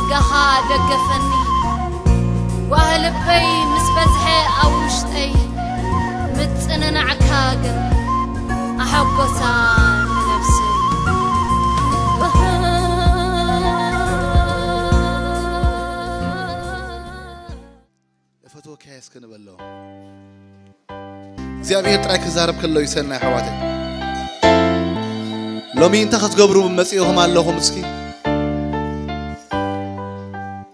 ጸጋኻ ደገፈኒ። ጓህ ልበይ ምስ በዝሐ ኣብ ውሽጠይ፣ ምጽንናዕካ ግን ኣሐጎሳ ንነብሰይ። እፈትወካ እስከ ንበሎ። እግዚኣብሔር ጥራይ ክዛረብ ከሎ እዩ ሰናይ ኣሕዋተይ። ሎሚ እንታይ ክትገብሩ መጺእኹም ኣለኹም? እስኪ፣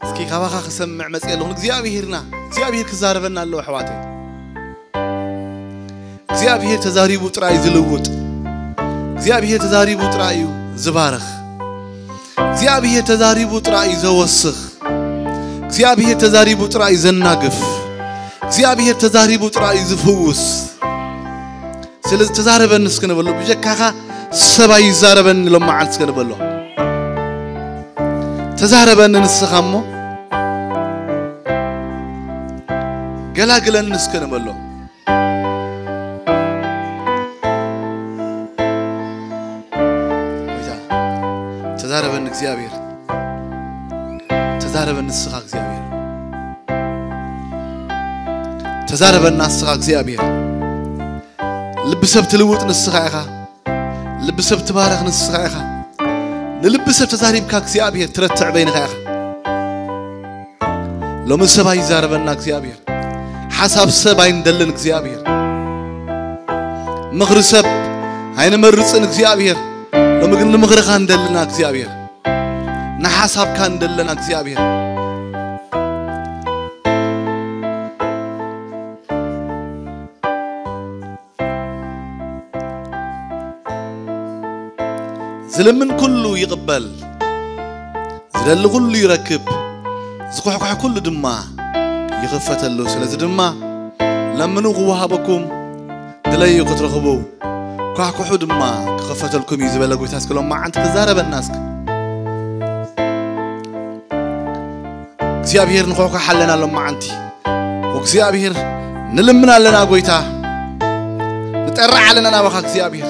እስኪ ካባኻ ክሰምዕ መጺእ ኣለኹ። እግዚኣብሔርና፣ እግዚኣብሔር ክዛረበና ኣለዎ ኣሕዋተይ። እግዚኣብሔር ተዛሪቡ ጥራይ ዝልውጥ፣ እግዚኣብሔር ተዛሪቡ ጥራይ እዩ ዝባርኽ፣ እግዚኣብሔር ተዛሪቡ ጥራይ እዩ ዘወስኽ፣ እግዚኣብሔር ተዛሪቡ ጥራይ እዩ ዘናግፍ፣ እግዚኣብሔር ተዛሪቡ ጥራይ እዩ ዝፍውስ። ስለዚ ተዛረበኒ እስከ ንበሎ። ብጀካኻ ሰብ ኣይዛረበኒ ሎም መዓልቲ እስከ ንበሎ። ተዛረበኒ ንስኻ እሞ፣ ገላግለኒ እስከ ንበሎ። ጎይታ፣ ተዛረበኒ እግዚኣብሔር፣ ተዛረበኒ ንስኻ እግዚኣብሔር፣ ተዛረበና ንስኻ እግዚኣብሔር። ልቢ ሰብ ትልውጥ ንስኻ ኢኻ። ልቢ ሰብ ትባርኽ ንስኻ ኢኻ። ንልቢ ሰብ ተዛሪብካ እግዚኣብሔር ትረትዕ በይንኻ ኢኻ። ሎሚ ሰብ ኣይዛረበና እግዚኣብሔር። ሓሳብ ሰብ ኣይንደልን እግዚኣብሔር። ምኽሪ ሰብ ኣይንመርጽን እግዚኣብሔር። ሎሚ ግን ንምኽርኻ እንደልና እግዚኣብሔር። ንሓሳብካ እንደለና እግዚኣብሔር። ዝልምን ኩሉ ይቕበል፣ ዝደሊ ኩሉ ይረክብ፣ ዝኩሕኩሕ ኩሉ ድማ ይኽፈተሉ። ስለዚ ድማ ለምኑ ክወሃበኩም፣ ድለዩ ክትረኽቡ፣ ኳሕኩሑ ድማ ክኸፈተልኩም እዩ ዝበለ ጎይታ። እስኪ ሎም መዓንቲ ክዛረበና እስኪ። እግዚኣብሔር ንኾኳሕ ኣለና ሎም መዓንቲ። እግዚኣብሔር ንልምን ኣለና ጎይታ። ንጠርዕ ኣለና ናባኻ እግዚኣብሔር።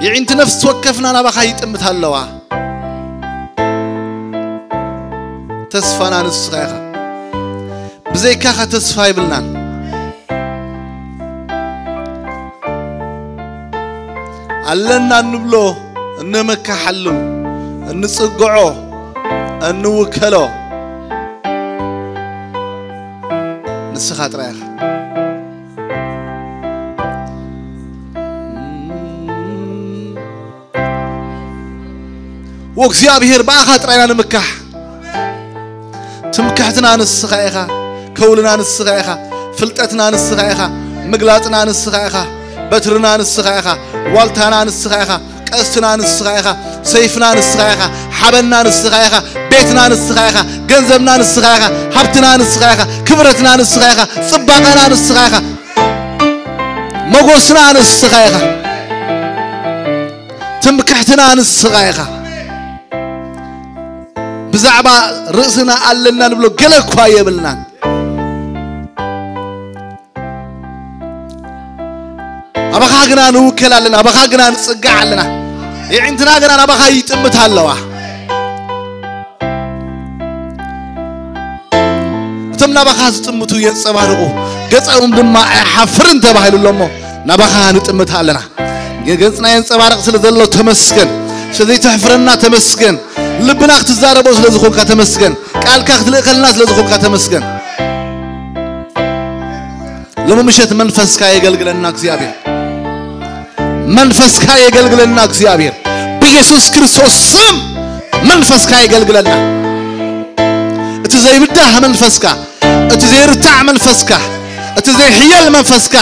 የዒንቲ ነፍሲ ወከፍና ናባኻ ይጥምት ኣለዋ። ተስፋና ንስኻ ኢኻ። ብዘይካኻ ተስፋ ይብልናን። ኣለና እንብሎ፣ እንመካሓሉ፣ እንጽግዖ፣ እንውከሎ ንስኻ ጥራይ ኢኻ። ወእግዚኣብሔር ብኣኻ ጥራይና ንምካሕ። ትምክሕትና ንስኻ ኢኻ፣ ከውልና ንስኻ ኢኻ፣ ፍልጠትና ንስኻ ኢኻ፣ ምግላጽና ንስኻ ኢኻ፣ በትርና ንስኻ ኢኻ፣ ዋልታና ንስኻ ኢኻ፣ ቀስትና ንስኻ ኢኻ፣ ሰይፍና ንስኻ ኢኻ፣ ሓበንና ንስኻ ኢኻ፣ ቤትና ንስኻ ኢኻ፣ ገንዘብና ንስኻ ኢኻ፣ ሃብትና ንስኻ ኢኻ፣ ክብረትና ንስኻ ኢኻ፣ ጽባቐና ንስኻ ኢኻ፣ መጎስና ንስኻ ኢኻ፣ ትምክሕትና ንስኻ ኢኻ። ብዛዕባ ርእስና ኣለና ንብሎ ገለ እኳ የብልናን። ኣባኻ ግና ንውከል ኣለና፣ ኣባኻ ግና ንጽጋዕ ኣለና። የዒንትና ግና ናባኻ ይጥምት ኣለዋ። እቶም ናባኻ ዝጥምቱ የንጸባርቑ፣ ገጾም ድማ ኣይሓፍርን ተባሂሉ ኣሎ እሞ ናባኻ ንጥምት ኣለና። ገጽና የንጸባርቕ ስለ ዘሎ ተመስገን። ስለ ዘይተሕፍረና ተመስገን። ልብና ክትዛረቦ ስለ ዝኾንካ ተመስገን። ቃልካ ክትልእከልና ስለ ዝኾንካ ተመስገን። ሎሚ ምሸት መንፈስካ የገልግለና እግዚኣብሔር። መንፈስካ የገልግለና እግዚኣብሔር። ብኢየሱስ ክርስቶስ ስም መንፈስካ የገልግለና። እቲ ዘይብዳህ መንፈስካ፣ እቲ ዘይርታዕ መንፈስካ፣ እቲ ዘይሕየል መንፈስካ፣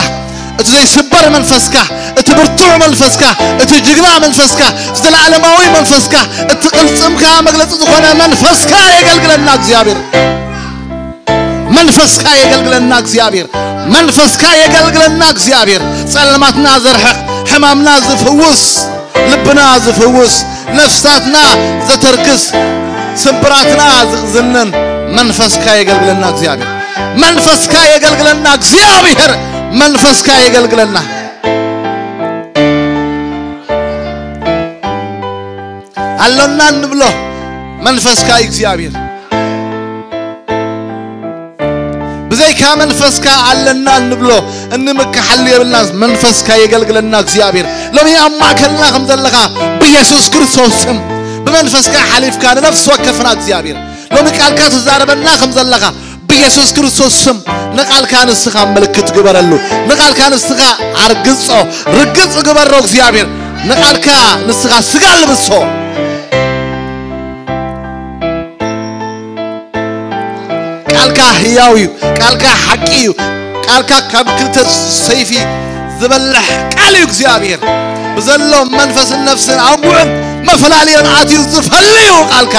እቲ ዘይስበር መንፈስካ፣ እቲ ብርቱዕ መንፈስካ፣ እቲ ጅግና መንፈስካ፣ ዘለዓለማዊ መንፈስካ፣ እቲ ቅልጽምካ መግለጺ ዝኾነ መንፈስካ የገልግለና እግዚኣብሔር። መንፈስካ የገልግለና እግዚኣብሔር። መንፈስካ የገልግለና እግዚኣብሔር። ጸልማትና ዘርሕቕ፣ ሕማምና ዝፍውስ፣ ልብና ዝፍውስ፣ ነፍሳትና ዘተርክስ፣ ስብራትና ዝቕዝንን መንፈስካ የገልግለና እግዚኣብሔር። መንፈስካ የገልግለና እግዚኣብሔር። መንፈስካ የገልግለና። ኣሎና እንብሎ መንፈስካ እዩ እግዚኣብሔር። ብዘይካ መንፈስካ ኣለና እንብሎ እንምክሓሉ የብልና። መንፈስካ የገልግለና እግዚኣብሔር። ሎሚ ኣብ ማእከልና ከም ዘለኻ ብኢየሱስ ክርስቶስ ስም ብመንፈስካ ሓሊፍካ ንነፍሲ ወከፍና እግዚኣብሔር ሎሚ ቃልካ ትዛረበና ከም ዘለኻ ብኢየሱስ ክርስቶስ ስም ንቃልካ ንስኻ ምልክት ግበረሉ። ንቃልካ ንስኻ ኣርግጾ፣ ርግጽ ግበሮ እግዚኣብሔር። ንቃልካ ንስኻ ስጋ ልብሶ። ቃልካ ህያው እዩ። ቃልካ ሓቂ እዩ። ቃልካ ካብ ክልተ ሰይፊ ዝበልሕ ቃል እዩ እግዚኣብሔር። ብዘሎ መንፈስን ነፍስን ኣንቡዕን መፈላልዮን ኣትዩ ዝፈልዩ ቃልካ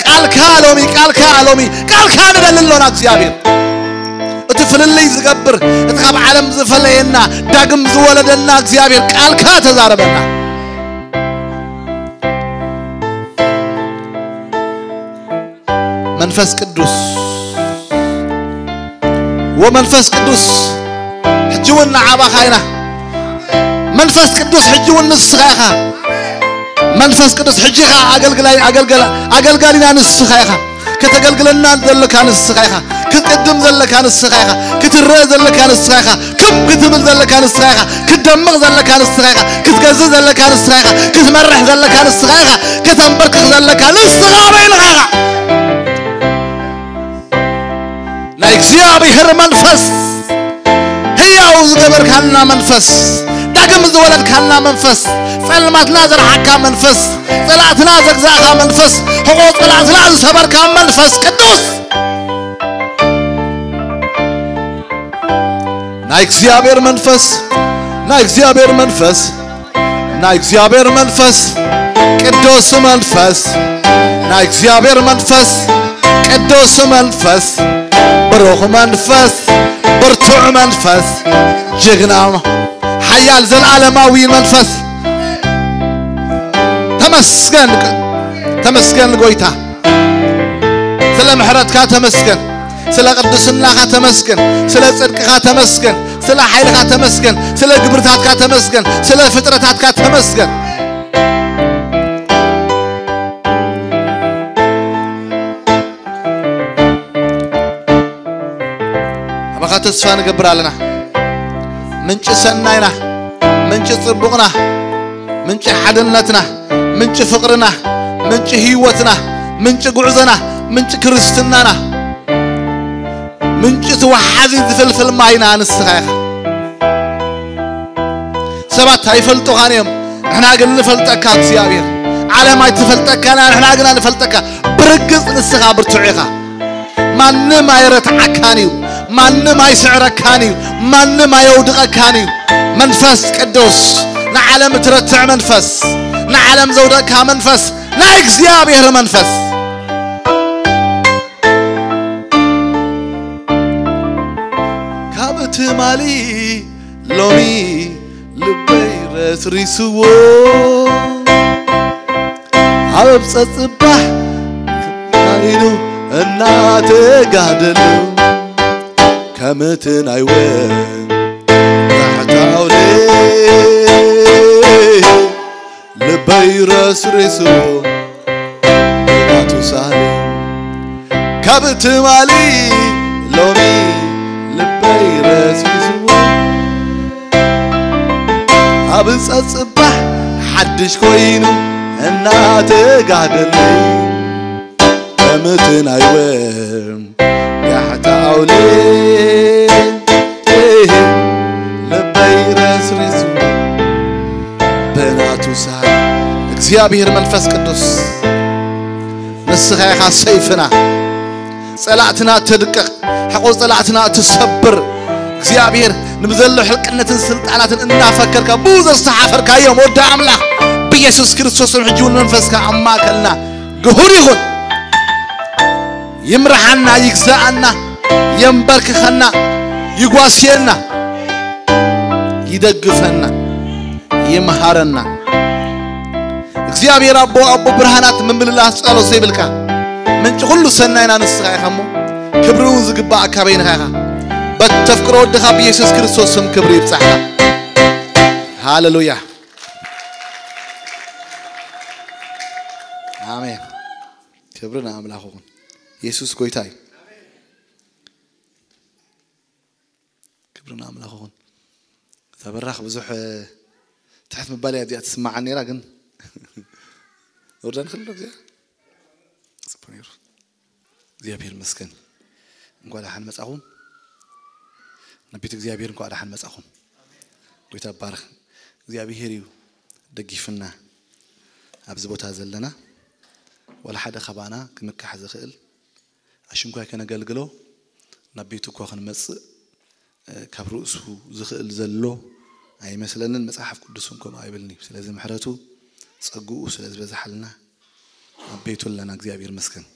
ቃልካ ሎሚ ቃልካ ሎሚ ቃልካ ንደሊ ኣሎና እግዚኣብሔር። እቲ ፍልልይ ዝገብር እቲ ካብ ዓለም ዝፈለየና ዳግም ዝወለደና እግዚኣብሔር ቃልካ ተዛረበና። መንፈስ ቅዱስ ወመንፈስ ቅዱስ ሕጂ እውን ንዓባኻ ኢና። መንፈስ ቅዱስ ሕጂ እውን ንስኻ ኢኻ። መንፈስ ቅዱስ ሕጂ ኸዓ ኣገልግላይ ኣገልገላ ኣገልጋሊና ንስኻ ኢኻ። ከተገልግለና ዘለካ ንስኻ ኢኻ። ክትቅድም ዘለካ ንስኻ ኢኻ። ክትረአ ዘለካ ንስኻ ኢኻ። ክብ ክትብል ዘለካ ንስኻ ኢኻ። ክትደምቕ ዘለካ ንስኻ ኢኻ። ክትገዝእ ዘለካ ንስኻ ኢኻ። ክትመርሕ ዘለካ ንስኻ ኢኻ። ከተንበርክኽ ዘለካ ንስኻ በይንኻ ኢኻ። ናይ እግዚኣብሔር መንፈስ ህያው ዝገበርካና መንፈስ ዳግም ዝወለድካና መንፈስ ጸልማትና ዘርሓካ መንፈስ ጸላእትና ዘግዛእካ መንፈስ ሕቆ ጸላእትና ዝሰበርካ መንፈስ ቅዱስ ናይ እግዚኣብሔር መንፈስ ናይ እግዚኣብሔር መንፈስ ናይ እግዚኣብሔር መንፈስ ቅዱስ መንፈስ ናይ እግዚኣብሔር መንፈስ ቅዱስ መንፈስ ብሩኽ መንፈስ ብርቱዕ መንፈስ ጅግና ሓያል ዘለዓለማዊ መንፈስ ተመስገን ተመስገን ጎይታ ስለ ምሕረትካ ተመስገን ስለ ቅድስናኻ ተመስገን ስለ ጽድቅኻ ተመስገን ስለ ሓይልኻ ተመስገን ስለ ግብርታትካ ተመስገን ስለ ፍጥረታትካ ተመስገን ኣባኻ ተስፋ ንገብር ኣለና ምንጭ ሰናይና ምንጭ ጽቡቕና ምንጭ ሓድነትና ምንጭ ፍቕርና ምንጭ ህይወትና ምንጭ ጉዕዞና ምንጭ ክርስትናና ምንጭ እቲ ወሓዚ ዝፍልፍል ማይና ንስኻ ኢኻ ሰባት ኣይፈልጡኻን እዮም ንሕና ግን ንፈልጠካ እግዚኣብሔር ዓለም ኣይትፈልጠካን ንሕና ግና ንፈልጠካ ብርግጽ ንስኻ ብርቱዕ ኢኻ ማንም ኣይረትዓካን እዩ ማንም ኣይስዕረካን እዩ ማንም ኣየውድቐካን እዩ መንፈስ ቅዱስ ንዓለም እትረትዕ መንፈስ ንዓለም ዘውደቕካ መንፈስ ናይ እግዚኣብሔር መንፈስ ካብ ትማሊ ሎሚ ልበይ ረስሪስዎ ኣብ ጸጽባሕ ክታይኑ እናተጋደሉ ከምቲ ናይ ወን ታሕታውለ ልበይ ረስሪስዎ ናቱ ሳሌ ካብ ትማሊ ሎሚ ልበይ ረስሪስዎ ኣብ ጸጽባሕ ሓድሽ ኮይኑ እናተጋደለ ከምቲ ናይ ወን ያሕታ ኣውሌ ልበይ ረስሪሱ ብናቱ ሳይ እግዚኣብሔር መንፈስ ቅዱስ ንስኻ ኢኻ ሰይፍና ጸላእትና ተድቅቕ ሕቆ ጸላእትና ትሰብር እግዚኣብሔር ንብዘሎ ሕልቅነትን ስልጣናትን እናፈከርካ ብኡ ዘስተሓፈርካዮም ወዲ ኣምላኽ ብኢየሱስ ክርስቶስን ሕጂ እውን መንፈስካ ኣብ ማእከልና ግሁር ይኹን ይምርሓና ይግዛኣና የንበርክኸና ይጓስየና ይደግፈና ይምሃረና እግዚኣብሔር ኣቦ ኣቦ ብርሃናት ምምልላስ ጸሎት ዘይብልካ ምንጭ ኩሉ ሰናይና ንስኻ ኢኻ እሞ ክብሪ እውን ዝግባኣካ በይንኻ ኢኻ በተፍቅሮ ወድኻ ብኢየሱስ ክርስቶስ ስም ክብሪ ይብጻሕካ ሃሌሉያ ኣሜን። ክብሪ ንኣምላኽ ይኹን። የሱስ ጎይታ እዩ። ክብሪ ንኣምላኽ ይኹን። እዛ በራኽ ብዙሕ ትሕት ምባል እያ እዚኣ ትስማዓኒ ነይራ፣ ግን ወርዳን ክልሎ እዚኣ ጽቡቅ ነይሩ። እግዚኣብሔር ይመስገን። እንኳዕ ደሓን መጻኹም። ነቢት እግዚኣብሔር እንኳዕ ደሓን መጻኹም። ጎይታ ይባረኽ። እግዚኣብሔር እዩ ደጊፍና ኣብዚ ቦታ ዘለና። ወላ ሓደ ካባና ክምካሕ ዝኽእል ኣሽንኳይ ከነገልግሎ ናብ ቤቱ እኳ ክንመጽእ ካብ ርእሱ ዝኽእል ዘሎ ኣይመስለንን። መጽሓፍ ቅዱስ እውን ከምኡ ኣይብልኒ። ስለዚ ምሕረቱ ጸግኡ ስለ ዝበዝሓልና ኣብ ቤቱ ኣለና። እግዚኣብሔር ይመስገን።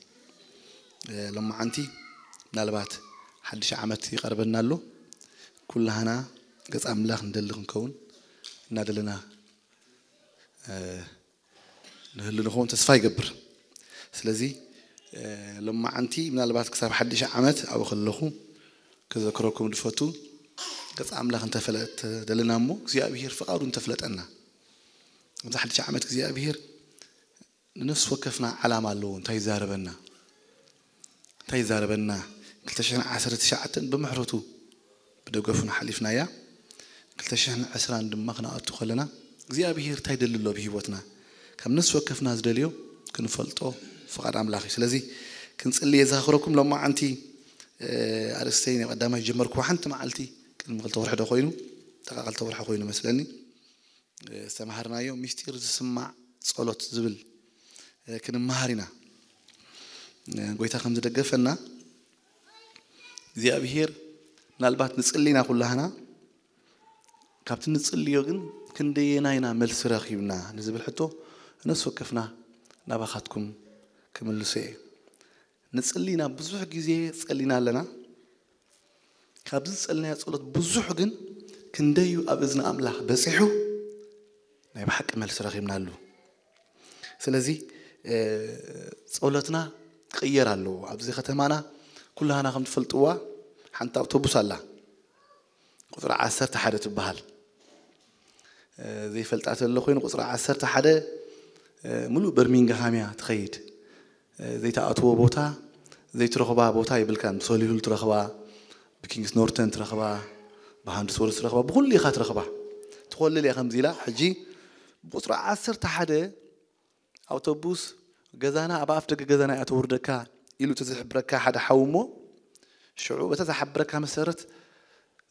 ሎማዓንቲ ምናልባት ሓድሽ ዓመት ይቐርበና ኣሎ። ኩላህና ገጽ ኣምላኽ ንደሊ ክንከውን እናደለና ንህሉ ንኸውን ተስፋ ይገብር። ስለዚ ሎማዓንቲ ምናልባት ክሳብ ሓድሽ ዓመት ኣብኡ ከለኹ ክዘክረኩም ድፈቱ። ገጽ ኣምላኽ እንተፈለጥ ደለና እሞ እግዚኣብሔር ፍቓዱ እንተፍለጠና። ኣብዚ ሓድሽ ዓመት እግዚኣብሔር ንነፍሲ ወከፍና ዓላማ ኣለዎ። እንታይ ይዛረበና? እንታይ ይዛረበና? ክልተ ሽሕን ዓሰርተ ትሽዓተን ብምሕረቱ ብደገፉን ሓሊፍናያ። ክልተ ሽሕን ዕስራን ድማ ክነኣቱ ከለና እግዚኣብሔር እንታይ ደሊ ኣሎ ብህይወትና? ካብ ነፍሲ ወከፍና ዝደልዮ ክንፈልጦ ፍቓድ ኣምላኽ እዩ። ስለዚ ክንጽሊ የዘኻኽረኩም። ሎማዓንቲ ኣርእስተይ ናይ ቀዳማይ ጀመርኩ ሓንቲ መዓልቲ ቅድሚ ክልተ ወርሒ ዶ ኮይኑ፣ ጠቃ ክልተ ወርሒ ኮይኑ መስለኒ። ዝተምሃርናዮ ምስጢር ዝስማዕ ጸሎት ዝብል ክንመሃር ኢና። ጎይታ ከም ዝደገፈና እግዚኣብሔር ምናልባት ንጽሊ ኢና ኩላህና፣ ካብቲ ንጽልዮ ግን ክንደየናይ ኢና መልሲ ረኺብና ንዝብል ሕቶ ነፍሲ ወከፍና ናባኻትኩም ክምልሶ እየ። ንጽሊ ኢና፣ ብዙሕ ግዜ ጸሊና ኣለና። ካብዚ ዝጸልናዮ ጸሎት ብዙሕ ግን ክንደዩ ኣብ እዝኒ ኣምላኽ በጺሑ ናይ ብሓቂ መልሲ ረኺብናሉ። ስለዚ ጸሎትና ክቕየር ኣለዎ። ኣብዚ ከተማና ኩላህና ከም ትፈልጥዋ ሓንቲ ኣውቶቡስ ኣላ፣ ቁጽሪ ዓሰርተ ሓደ ትበሃል። ዘይፈልጣ ተሎ ኮይኑ ቁጽሪ ዓሰርተ ሓደ ምሉእ በርሚንግሃም እያ ትኸይድ። ዘይተኣትዎ ቦታ ዘይትረኽባ ቦታ ይብልካን። ብሶሊሁል ትረኽባ፣ ብኪንግስ ኖርተን ትረኽባ፣ ብሃንድስወርስ ትረኽባ፣ ብኹሉ ኢኻ ትረኽባ። ትኾልል እያ ከምዚ ኢላ። ሕጂ ብቁጽሪ ዓሰርተ ሓደ ኣውቶቡስ ገዛና ኣብ ኣፍ ደገ ገዛና እያ ተውርደካ ኢሉ ተዝሕብረካ ሓደ ሓው እሞ፣ ሽዑ በታ ዝሓብረካ መሰረት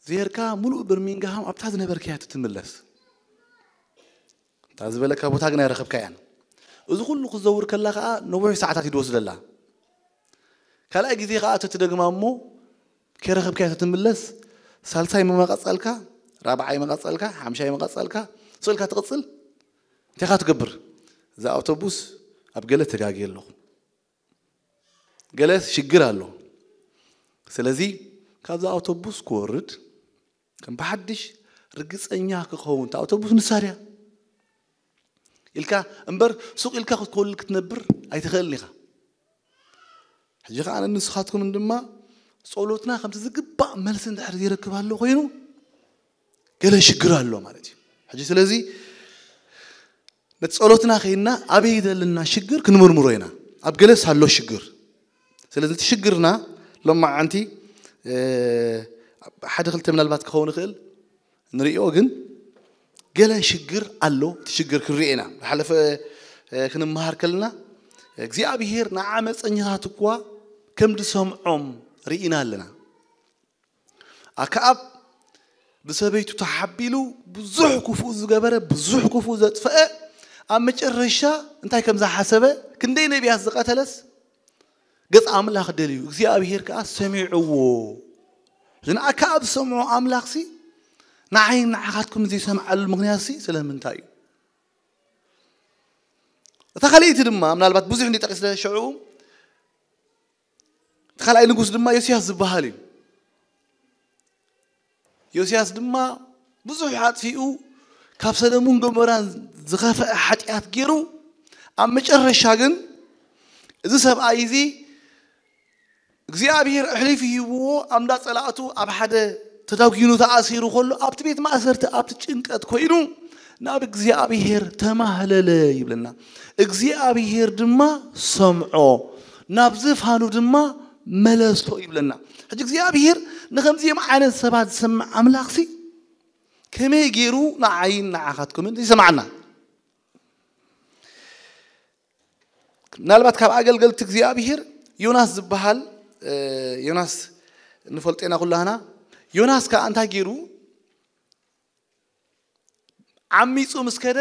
ዜርካ ምሉእ በርሚንግሃም ኣብታ ዝነበርካያ ትትምለስ። እታ ዝበለካ ቦታ ግን ኣይረኸብካያን። እዚ ኩሉ ክዘውር ከላ ከዓ ነዊሕ ሰዓታት እዩ ዝወስደላ። ካልኣይ ግዜ ከዓ ተትደግማ እሞ ከይረኸብካያ ተትምለስ፣ ሳልሳይ መቐጸልካ፣ ራብዓይ መቐጸልካ፣ ሓምሻይ መቐጸልካ፣ ስቕ ኢልካ ትቕጽል። እንታይ ኢኻ ትገብር? እዛ ኣውቶቡስ ኣብ ገለ ተጋግየ ኣለኹ፣ ገለ ሽግር ኣሎ። ስለዚ ካብዛ ኣውቶቡስ ክወርድ ከም ብሓድሽ ርግጸኛ ክኸውን፣ እታ ኣውቶቡስ ንሳ ድያ ኢልካ እምበር፣ ሱቕ ኢልካ ክትኮልል ክትነብር ኣይትኽእልን ኢኻ። ሕጂ ከኣ ንስኻትኩምን ድማ ጸሎትና ከምቲ ዝግባእ መልሲ እንድሕር ዘይረክብ ኣሎ ኮይኑ፣ ገለ ሽግር ኣሎ ማለት እዩ። ሕጂ ስለዚ ነቲ ጸሎትና ከይድና ኣበይ ዘለና ሽግር ክንምርምሮ ኢና። ኣብ ገለስ ኣሎ ሽግር። ስለዚ እቲ ሽግርና ሎማዓንቲ ሓደ ክልተ ምናልባት ክኸውን ይኽእል ንሪኦ፣ ግን ገለ ሽግር ኣሎ። እቲ ሽግር ክንሪኦ ኢና። ዝሓለፈ ክንመሃር ከለና እግዚኣብሄር ንዓመፀኛታት እኳ ከም ዝሰምዖም ርኢና ኣለና። ኣክኣብ ብሰበይቱ ተሓቢሉ ብዙሕ ክፉእ ዝገበረ፣ ብዙሕ ክፉእ ዘጥፈአ፣ ኣብ መጨረሻ እንታይ ከም ዝሓሰበ፣ ክንደይ ነቢያት ዝቐተለስ ገጽ ኣምላኽ ደልዩ፣ እግዚኣብሄር ከኣ ሰሚዕዎ። እዚ ንኣክኣብ ዝሰምዖ ኣምላኽሲ ንዓይን ንዓኻትኩም ዘይሰምዓሉ ምኽንያትሲ ስለምንታይ እዩ? እታ ካልኣይቲ ድማ ምናልባት ብዙሕ እንዲ ጠቂስለ ሽዑ እቲ ካልኣይ ንጉስ ድማ ዮስያስ ዝበሃል እዩ። ዮስያስ ድማ ብዙሕ ኣጥፊኡ ካብ ሰደሙን ገሞራን ዝኸፍአ ሓጢኣት ገይሩ፣ ኣብ መጨረሻ ግን እዚ ሰብኣይ እዚ እግዚኣብሔር ኣሕሊፉ ሂብዎ ኣብ እንዳ ጸላእቱ ኣብ ሓደ ተዳጒኑ ተኣሲሩ ከሎ፣ ኣብቲ ቤት ማእሰርቲ ኣብቲ ጭንቀት ኮይኑ ናብ እግዚኣብሔር ተማህለለ ይብለና። እግዚኣብሔር ድማ ሰምዖ፣ ናብ ዝፋኑ ድማ መለሶ ይብለና። ሕጂ እግዚኣብሔር ንኸምዚኦም ዓይነት ሰባት ዝሰምዕ ኣምላኽሲ ከመይ ገይሩ ንዓይን ንዓኻትኩምን ይሰምዓና? ምናልባት ካብ ኣገልገልቲ እግዚኣብሔር ዮናስ ዝበሃል፣ እ፣ ዮናስ ንፈልጦ ኢና ኩላህና። ዮናስ ከኣ እንታይ ገይሩ? ዓሚጹ ምስ ከደ፣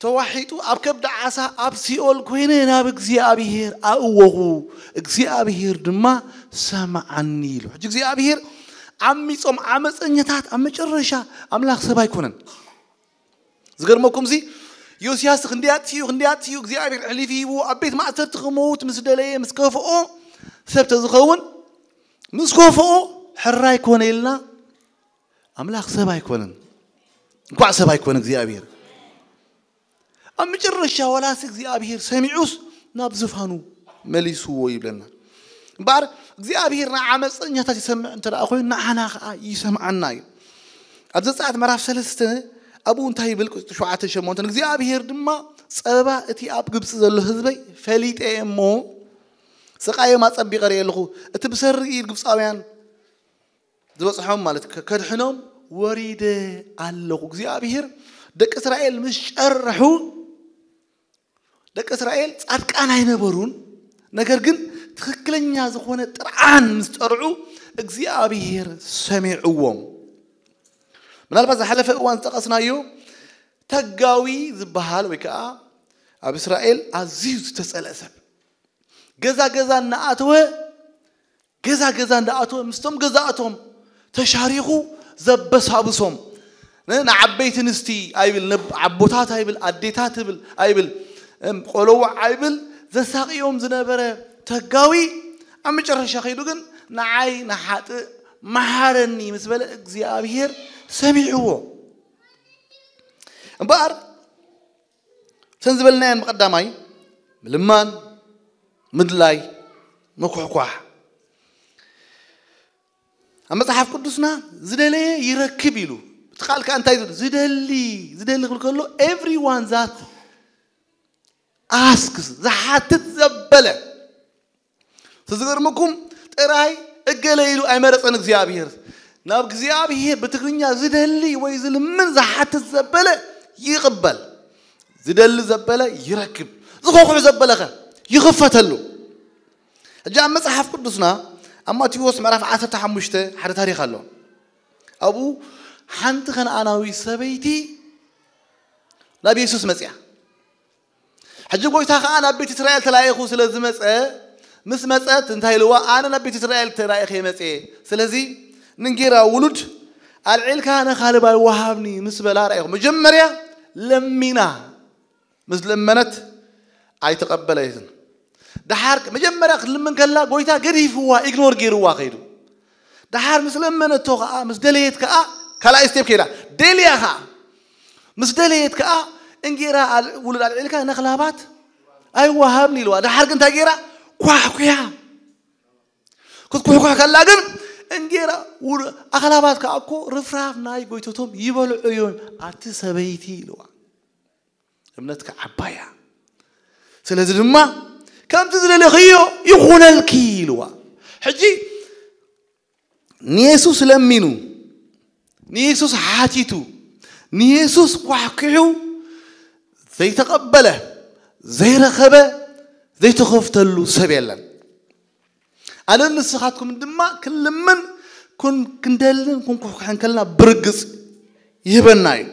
ተዋሒጡ ኣብ ከብዲ ዓሳ ኣብ ሲኦል ኮይነ ናብ እግዚኣብሔር ኣእወኹ፣ እግዚኣብሔር ድማ ሰምዓኒ ኢሉ። ሕጂ እግዚኣብሔር ዓሚጾም ዓመፀኛታት ኣብ መጨረሻ ኣምላኽ ሰብ ኣይኮነን። ዝገርመኩም ሲ ዮስያስ ክንደይ ኣጥፊኡ፣ ክንደይ ኣጥፊኡ እግዚኣብሔር ሕሊፍ ሂቡ ኣብ ቤት ማእሰርቲ ክመውት ምስ ደለየ፣ ምስ ከፍኦ፣ ሰብ ተዝኸውን ምስ ከፍኦ ሕራይ ኮነ ኢልና። ኣምላኽ ሰብ ኣይኮነን። እንኳዕ ሰብ ኣይኮነ እግዚኣብሔር። ኣብ መጨረሻ ዋላስ እግዚኣብሔር ሰሚዑስ ናብ ዝፋኑ መሊስዎ ይብለና። እምበኣር እግዚኣብሔር ንዓመፀኛታት ይሰምዕ እንተ ደኣ ኮይኑ ንዓና ከዓ ይሰምዓና እዩ። ኣብ ዘጸኣት ምዕራፍ ሰለስተ ኣብኡ እንታይ ይብል? ቁጽሪ ሸውዓተ ሸሞንተን እግዚኣብሔር ድማ ጸበባ እቲ ኣብ ግብጺ ዘሎ ህዝበይ ፈሊጠ እየ እሞ ስቓዮም ኣጸቢቐ ርእየ ኣለኹ። እቲ ብሰሪ ኢድ ግብጻውያን ዝበጽሖም ማለት ከ-፣ ከድሕኖም ወሪደ ኣለኹ። እግዚኣብሔር ደቂ እስራኤል ምስ ጨርሑ፣ ደቂ እስራኤል ጻድቃን ኣይነበሩን። ነገር ግን ትኽክለኛ ዝኾነ ጥርዓን ምስ ጠርዑ እግዚኣብሔር ሰሚዕዎም። ምናልባት ዝሓለፈ እዋን ዝጠቐስናዮ ተጋዊ ዝበሃል ወይ ከዓ ኣብ እስራኤል ኣዝዩ ዝተጸልአ ሰብ፣ ገዛ ገዛ እናኣተወ፣ ገዛ ገዛ እንዳኣተወ ምስቶም ገዛእቶም ተሻሪኹ ዘበሳብሶም፣ ን-፣ ንዓበይቲ ኣንስቲ ኣይብል፣ ነብ-፣ ኣቦታት ኣይብል፣ ኣዴታት ይብል ኣይብል፣ እም፣ ቆለውዕ ኣይብል፣ ዘሳቕዮም ዝነበረ ተጋዊ፣ ኣብ መጨረሻ ከይዱ ግን ንዓይ ንሓጥእ መሓረኒ ምስ በለ እግዚኣብሔር ሰሚዕዎ። እምበኣር እተን ዝበልናየን ብቐዳማይ ምልማን፣ ምድላይ፣ ምኩሕኳሕ። ኣብ መጽሓፍ ቅዱስና ዝደለየ ይረክብ ኢሉ። እቲ ቃል ከኣ እንታይ ዝብል? ዝደሊ፣ ዝደሊ ክብል ከሎ everyone that asks፣ ዝሓትት ዘበለ። እቲ ዝገርመኩም ጥራይ እገለ ኢሉ ኣይመረጸን እግዚኣብሔር። ናብ እግዚኣብሔር ብትግርኛ ዝደሊ ወይ ዝልምን ዝሓትት ዘበለ ይቕበል። ዝደሊ ዘበለ ይረክብ። ዝኮኹዕ ዘበለኸ ይኽፈተሉ። ሕጂ ኣብ መጽሓፍ ቅዱስና ኣብ ማቴዎስ ምዕራፍ ዓሰርተ ሓሙሽተ ሓደ ታሪኽ ኣሎ። ኣብኡ ሓንቲ ከነኣናዊ ሰበይቲ ናብ የሱስ መጽያ። ሕጂ ጎይታ ከኣ ናብ ቤት እስራኤል ተላኢኹ ስለ ዝመጸ፣ ምስ መጸት እንታይ ኢልዋ? ኣነ ናብ ቤት እስራኤል ተላኢኸ መጽየ። ስለዚ ንእንጌራ ውሉድ ኣልዒልካ ንኻልባይ ወሃብኒ ምስ በላ ረኣይኹ። መጀመርያ ለሚና ምስ ለመነት ኣይተቐበለትን። ደሓር መጀመርያ ክትልምን ከላ ጎይታ ገዲፍዋ፣ ኢግኖር ገይርዋ ከይዱ። ደሓር ምስ ለመነቶ ከኣ፣ ምስ ደለየት ከኣ፣ ካልኣይ ስቴፕ ከይዳ። ደልያ ከኣ። ምስ ደለየት ከኣ፣ እንጌራ ኣል-፣ ውሉድ ኣልዒልካ ነኽላባት ኣይወሃብን ኢልዋ። ደሓር ግን እንታይ ገይራ? ኳሕኩያ። ክትኩሕኳሕ ከላ ግን፣ እንጌራ ውሉ-፣ ኣኽላባት ከኣ እኮ ርፍራፍ ናይ ጎይቶቶም ይበልዑ እዮም። ኣቲ ሰበይቲ ኢልዋ። እምነትካ ዓባያ። ስለዚ ድማ፣ ከምቲ ዝደለኽዮ ይኹነልኪ ኢልዋ። ሕጂ ንየሱስ ለሚኑ፣ ንየሱስ ሓቲቱ፣ ንየሱስ ኳሕኲሑ ዘይተቐበለ፣ ዘይረኸበ፣ ዘይተኸፍተሉ ሰብ የለን። ኣነን ንስኻትኩም ድማ ክንልምን ኩን-፣ ክንደልን ክንኩሕኩሕን ከለና ብርግጽ ይህበና እዩ።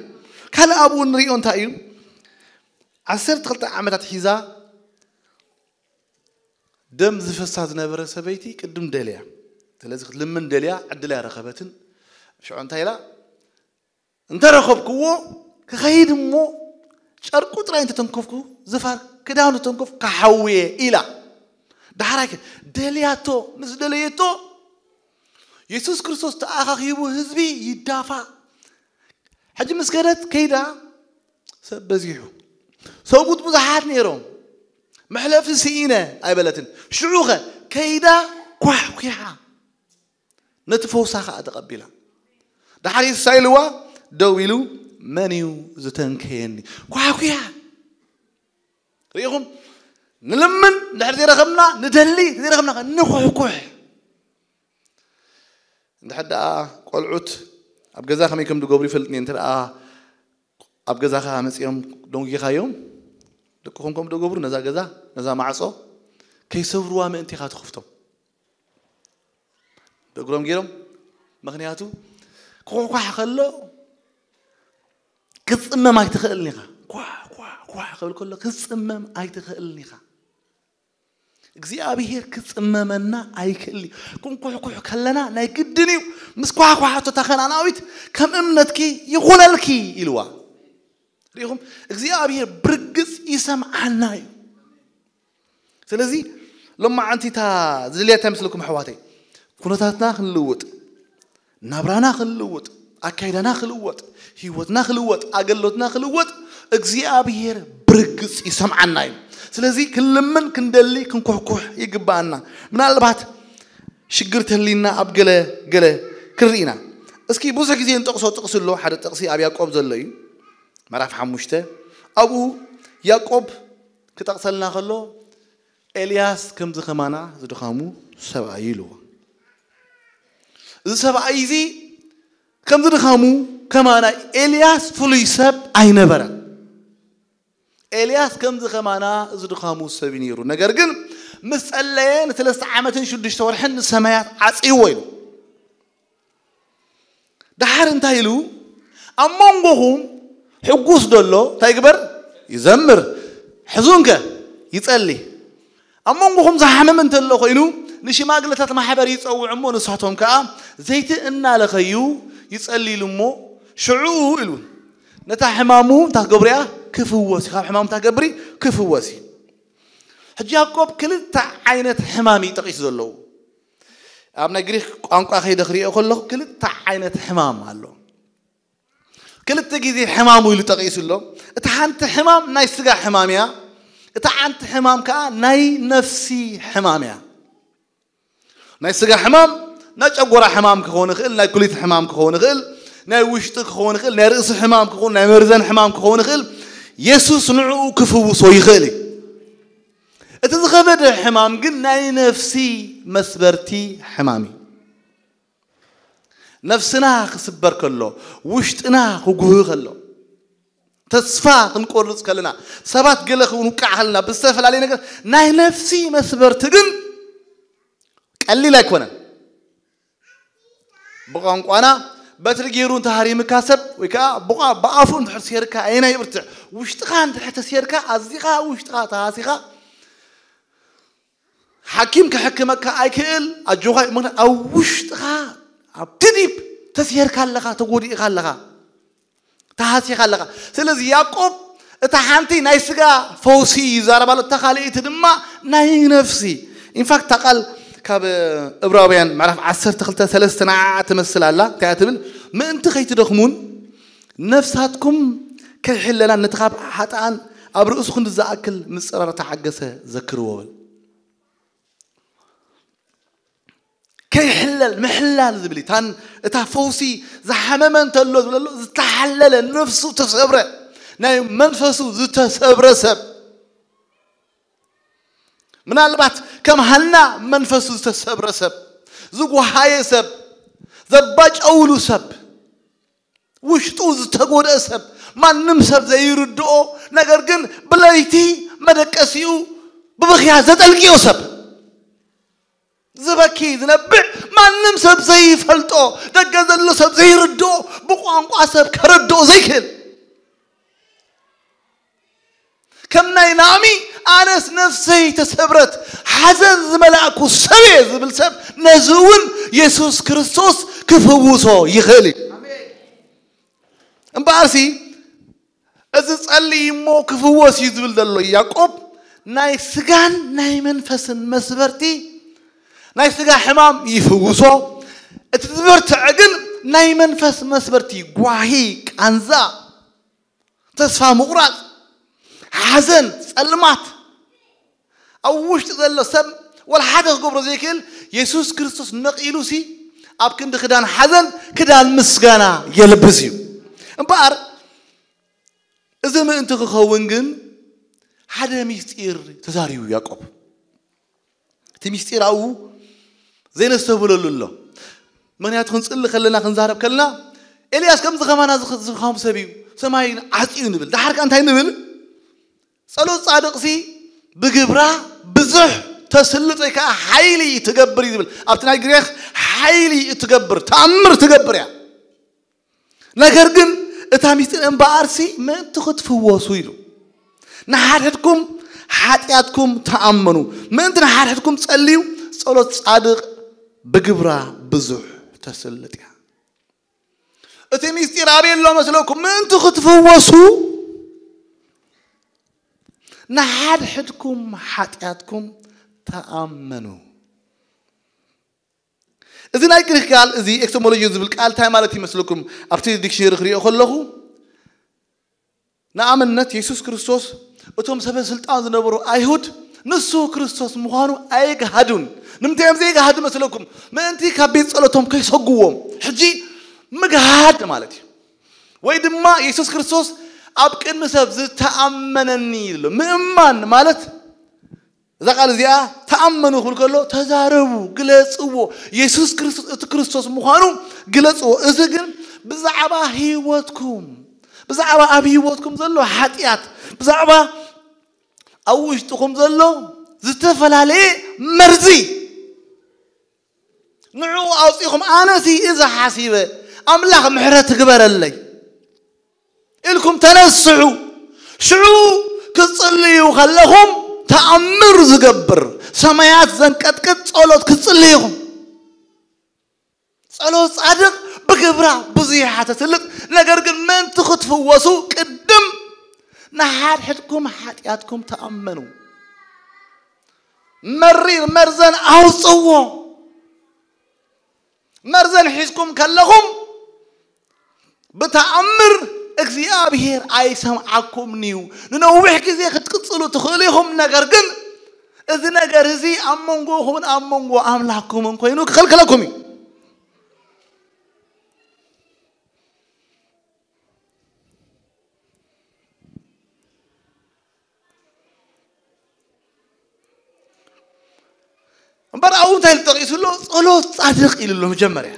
ካልእ ኣብኡ ንሪኦ እንታይ እዩ? ዓሰርተ ክልተ ዓመታት ሒዛ ደም ዝፈሳ ዝነበረ ሰበይቲ ቅድም ደልያ። ስለዚ ክትልምን ደልያ ዕድል ኣይረኸበትን። ሽዑ እንታይ ኢላ? "እንተረኸብክዎ ክኸይድ እሞ ጨርቁ ጥራይ እንተተንከፍኩ፣ ዝፋር ክዳኑ ተንከፍ ክሓውየ" ኢላ። ዳሕራይ ከ ደልያቶ፣ ምስ ደለየቶ የሱስ ክርስቶስ ተኣኻኺቡ ህዝቢ ይዳፋ። ሕጂ ምስ ከደት ከይዳ ሰብ በዚሑ። ሰብኡት ብዙሓት ነይሮም። መሕለፊ ስኢነ ኣይበለትን። ሽዑኸ ከይዳ ኳሕኲሓ። ነቲ ፈውሳ ኸዓ ተቐቢላ። ደሓር የሱስ ኢልዋ ደው ኢሉ መን እዩ ዝተንከየኒ? ኳሕኩያ። ርኢኹም? ንልምን፣ ድሕር ዘይረኸብና ንደሊ፣ ዘይረኸብና ንኩሕኩሕ። እንድሕር ደኣ ቆልዑት ኣብ ገዛ ከመይ ከም ዝገብሩ ይፈልጥ እየ። እንተ ደኣ ኣብ ገዛኻ መጺኦም ደንጊኻዮም፣ ደቅኹም ከም ዝገብሩ ነዛ ገዛ፣ ነዛ ማዕጾ ከይሰብርዋ ምእንቲ ኢኻ ትኸፍቶም። ብእግሮም ገይሮም፣ ምኽንያቱ ክኳኳሕ ከሎ ክትጽመም ኣይትኽእልን ኢኻ። ኳ፣ ኳ፣ ኳ ክብል ከሎ ክትጽመም ኣይትኽእልን ኢኻ። እግዚኣብሔር ክጽመመና ኣይክእል። ክንኩሕኩሕ ከለና ናይ ግድን እዩ። ምስ ኳሕኳሕቶ እታ ከነኣናዊት ከም እምነትኪ ይኹነልኪ ኢልዋ። ርኢኹም? እግዚኣብሔር ብርግጽ ይሰምዓና እዩ። ስለዚ ሎማዓንቲ እታ ዝድልያ እንታይ መስለኩም ኣሕዋተይ? ኩነታትና ክንልውጥ፣ ናብራና ክንልውጥ፣ ኣካይዳና ክልወጥ፣ ህይወትና ክልወጥ፣ ኣገልግሎትና ክልወጥ እግዚኣብሔር ብርግጽ ይሰምዓና እዩ። ስለዚ ክንልምን ክንደሊ ክንኩሕኩሕ ይግባኣና። ምናልባት ሽግር ተሊና ኣብ ገለ ገለ ክንርኢ ኢና። እስኪ ብዙሕ ግዜ እንጠቕሶ ጥቕሲ ኣሎ፣ ሓደ ጥቕሲ ኣብ ያዕቆብ ዘሎ እዩ። ምዕራፍ ሓሙሽተ፣ ኣብኡ ያዕቆብ ክጠቕሰልና ከሎ ኤልያስ ከምዚ ከማና ዝድኻሙ ሰብኣይ እዩ ኢልዎ። እዚ ሰብኣይ እዚ ከምዚ ድኻሙ ከማና ኤልያስ ፍሉይ ሰብ ኣይነበረን። ኤልያስ ከምዚ ከማና እዚ ድኻሙ ሰብ እዩ ነይሩ። ነገር ግን ምስ ጸለየ ንሰለስተ ዓመትን ሽዱሽተ ወርሕን ንሰማያት ዓጽይዎ ኢሉ። ደሓር እንታይ ኢሉ? ኣብ መንጎኹም ሕጉስ ደሎ እንታይ ይግበር? ይዘምር። ሕዙንከ ይጸሊ። ኣብ መንጎኹም ዝሓመመ እንተሎ ኮይኑ ንሽማግለታት ማሕበር ይጸውዕ እሞ ንሳቶም ከኣ ዘይቲ እናለኸዩ ይጸልይሉ እሞ ሽዑ ኢሉ ነታ ሕማሙ እንታይ ክገብር እያ? ክፍወስ እዩ። ካብ ሕማሙ እንታይ ክገብር እዩ? ክፍወስ እዩ። ሕጂ ያዕቆብ ክልተ ዓይነት ሕማም እዩ ጠቒሱ ዘለዉ። ኣብ ናይ ግሪክ ቋንቋ ከይደ ክሪኦ ከለኹ ክልተ ዓይነት ሕማም ኣሎ። ክልተ ግዜ ሕማሙ ኢሉ ጠቒሱ ኣሎ። እታ ሓንቲ ሕማም ናይ ስጋ ሕማም እያ። እታ ሓንቲ ሕማም ከዓ ናይ ነፍሲ ሕማም እያ። ናይ ስጋ ሕማም ናይ ጨጎራ ሕማም ክኸውን ይኽእል፣ ናይ ኩሊት ሕማም ክኸውን ይኽእል፣ ናይ ውሽጢ ክኸውን ይኽእል፣ ናይ ርእሲ ሕማም ክኸውን፣ ናይ መርዘን ሕማም ክኸውን ይኽእል። የሱስ ንዕኡ ክፍውሶ ይኽእል እዩ። እቲ ዝኸበደ ሕማም ግን ናይ ነፍሲ መስበርቲ ሕማም እዩ። ነፍስና ክስበር ከሎ፣ ውሽጥና ክጉህ ከሎ፣ ተስፋ ክንቆርጽ ከለና፣ ሰባት ገለ ክንውቃዕ ከለና፣ ብዝተፈላለየ ነገር ናይ ነፍሲ መስበርቲ ግን ቀሊል ኣይኮነን። ብቋንቋና በትሪ ገይሩ እንተሃሪምካ ሰብ ወይ ከዓ ብቋ ብኣፉ እንድሕር ሴርካ ኣየናይ ይብርትዕ? ውሽጥኻ እንድሕር ተሴርካ ኣዚኻ ውሽጥኻ ተሃሲኻ ሓኪም ክሕክመካ ኣይክእል። ኣጆኻ ምክንያት ኣብ ውሽጥኻ ኣብ ትዲብ ተሴርካ ኣለኻ፣ ተጎዲእካ ኣለኻ፣ ተሃሲኻ ኣለኻ። ስለዚ ያዕቆብ እታ ሓንቲ ናይ ስጋ ፈውሲ ይዛረብ ኣሎ፣ እታ ካልኣይቲ ድማ ናይ ነፍሲ። ኢንፋክት እታ ቃል ካብ እብራውያን ምዕራፍ ዓሰርተ ክልተ ሰለስተ ንዓኣ ትመስል ኣላ። እንታይ እያ ትብል? ምእንቲ ከይትደኽሙን ነፍሳትኩም ከይሕለላን ነቲ ካብ ሓጥኣን ኣብ ርእሱ ክንዲ ዝኣክል ምጽራር ተዓገሰ ዘክርዎ በል። ከይሕለል ምሕላል ዝብል እዩ። እታን እታ ፈውሲ ዝሓመመ እንተሎ ዝብለሎ ዝተሓለለ ነፍሱ ተሰብረ ናይ መንፈሱ ዝተሰብረ ሰብ ምናልባት ከም ሃና መንፈሱ ዝተሰብረ ሰብ ዝጓሃየ ሰብ ዘባጨውሉ ሰብ ውሽጡ ዝተጎድአ ሰብ ማንም ሰብ ዘይርድኦ ነገር ግን ብለይቲ መደቀሲኡ ብብኽያ ዘጠልቅዮ ሰብ ዝበኪ ዝነብዕ ማንም ሰብ ዘይፈልጦ ደገ ዘሎ ሰብ ዘይርድኦ ብቋንቋ ሰብ ከረድኦ ዘይክእል ከም ናይ ናኦሚ ኣነስ ነፍሰይ ተሰብረት ሓዘን ዝመላእኩ ሰብ እየ ዝብል ሰብ ነዚ እውን የሱስ ክርስቶስ ክፍውሶ ይኽእል እዩ። እምበኣርሲ እዚ ጸሊ እሞ ክፍወስ እዩ ዝብል ዘሎ ያዕቆብ ናይ ስጋን ናይ መንፈስን መስበርቲ ናይ ስጋ ሕማም ይፍውሶ። እቲ ዝበርትዐ ግን ናይ መንፈስ መስበርቲ ጓሂ፣ ቃንዛ፣ ተስፋ ምቑራጽ፣ ሓዘን፣ ጸልማት ኣብ ውሽጢ ዘሎ ሰብ ወላ ሓደ ክገብሮ ዘይክእል የሱስ ክርስቶስ ነቒሉሲ ኣብ ክንዲ ክዳን ሓዘን ክዳን ምስጋና የልብስ እዩ። እምበኣር እዚ ምእንቲ ክኸውን ግን ሓደ ሚስጢር ተዛሪቡ ያዕቆብ። እቲ ሚስጢር ኣብኡ ዘይነስተብህለሉ ኣሎ። ምክንያቱ ክንጽሊ ከለና ክንዛረብ ከለና ኤልያስ ከምዚ ከማና ዝኽ- ዝኻም ሰብ እዩ፣ ሰማይ ዓጽዩ ንብል። ደሓር ከ እንታይ ንብል? ጸሎት ጻድቕሲ ብግብራ ብዙሕ ተስልጥ ወይ ከዓ ሓይሊ ትገብር እዩ ዝብል። ኣብቲ ናይ ግሪኽ ሓይሊ እትገብር ተኣምር ትገብር እያ። ነገር ግን እታ ሚስጢር እምበኣርሲ ምእንቲ ክትፍወሱ ኢሉ ንሓድሕድኩም ሓጢኣትኩም ተኣመኑ። ምእንቲ ንሓድሕድኩም ጸልዩ። ጸሎት ጻድቕ ብግብራ ብዙሕ ተስልጥ እያ። እቲ ሚስጢር ኣበይ ኣሎ መስለኩም? ምእንቲ ክትፍወሱ ንሓድሕድኩም ሓጢኣትኩም ተኣመኑ። እዚ ናይ ግሪክ ቃል እዚ ኤክቶሞሎጂ ዝብል ቃል እንታይ ማለት ይመስለኩም? ኣብቲ ዲክሽነሪ ክሪኦ ከለኹ ንኣብነት የሱስ ክርስቶስ እቶም ሰበ ስልጣን ዝነበሩ ኣይሁድ ንሱ ክርስቶስ ምዃኑ ኣይግሃዱን። ንምንታይ እዮም ዘይግሃዱ መስለኩም? ምእንቲ ካብ ቤት ጸሎቶም ከይሰጉዎም። ሕጂ ምግሃድ ማለት እዩ። ወይ ድማ የሱስ ክርስቶስ ኣብ ቅድሚ ሰብ ዝተኣመነኒ ይብሎ። ምእማን ማለት እዛ ቃል እዚኣ ተኣመኑ ክብል ከሎ ተዛረቡ፣ ግለጽዎ። የሱስ ክርስቶስ እቲ ክርስቶስ ምዃኑ ግለጽዎ። እዚ ግን ብዛዕባ ህይወትኩም፣ ብዛዕባ ኣብ ህይወትኩም ዘሎ ሓጢኣት፣ ብዛዕባ ኣብ ውሽጥኹም ዘሎ ዝተፈላለየ መርዚ ንዕኡ ኣውፂኹም ኣነሲ እዚ ሓሲበ ኣምላኽ ምሕረት ግበረለይ ኢልኩም ተነስሑ። ሽዑ ክትጽልዩ ከለኹም ተኣምር ዝገብር ሰማያት ዘንቀጥቅጥ ጸሎት ክትጽልዩ ኢኹም። ጸሎት ጻድቕ ብግብራ ብዙሕ እያ ተስልጥ። ነገር ግን ምእንቲ ክትፍወሱ ቅድም ንሓድሕድኩም ሓጢኣትኩም ተኣመኑ። መሪር መርዘን ኣውጽዎ። መርዘን ሒዝኩም ከለኹም ብተኣምር እግዚኣብሔር ኣይሰምዓኩምን እዩ። ንነዊሕ ግዜ ክትቅጽሉ ትኽእሉ ኢኹም። ነገር ግን እዚ ነገር እዚ ኣብ መንጎኹምን ኣብ መንጎ ኣምላኽኩምን ኮይኑ ክኽልክለኩም እዩ። እምበር ኣብኡ እንታይ ኢሉ ጠቒሱ ኣሎ? ጸሎት ጻድቕ ኢሉ ኣሎ። መጀመርያ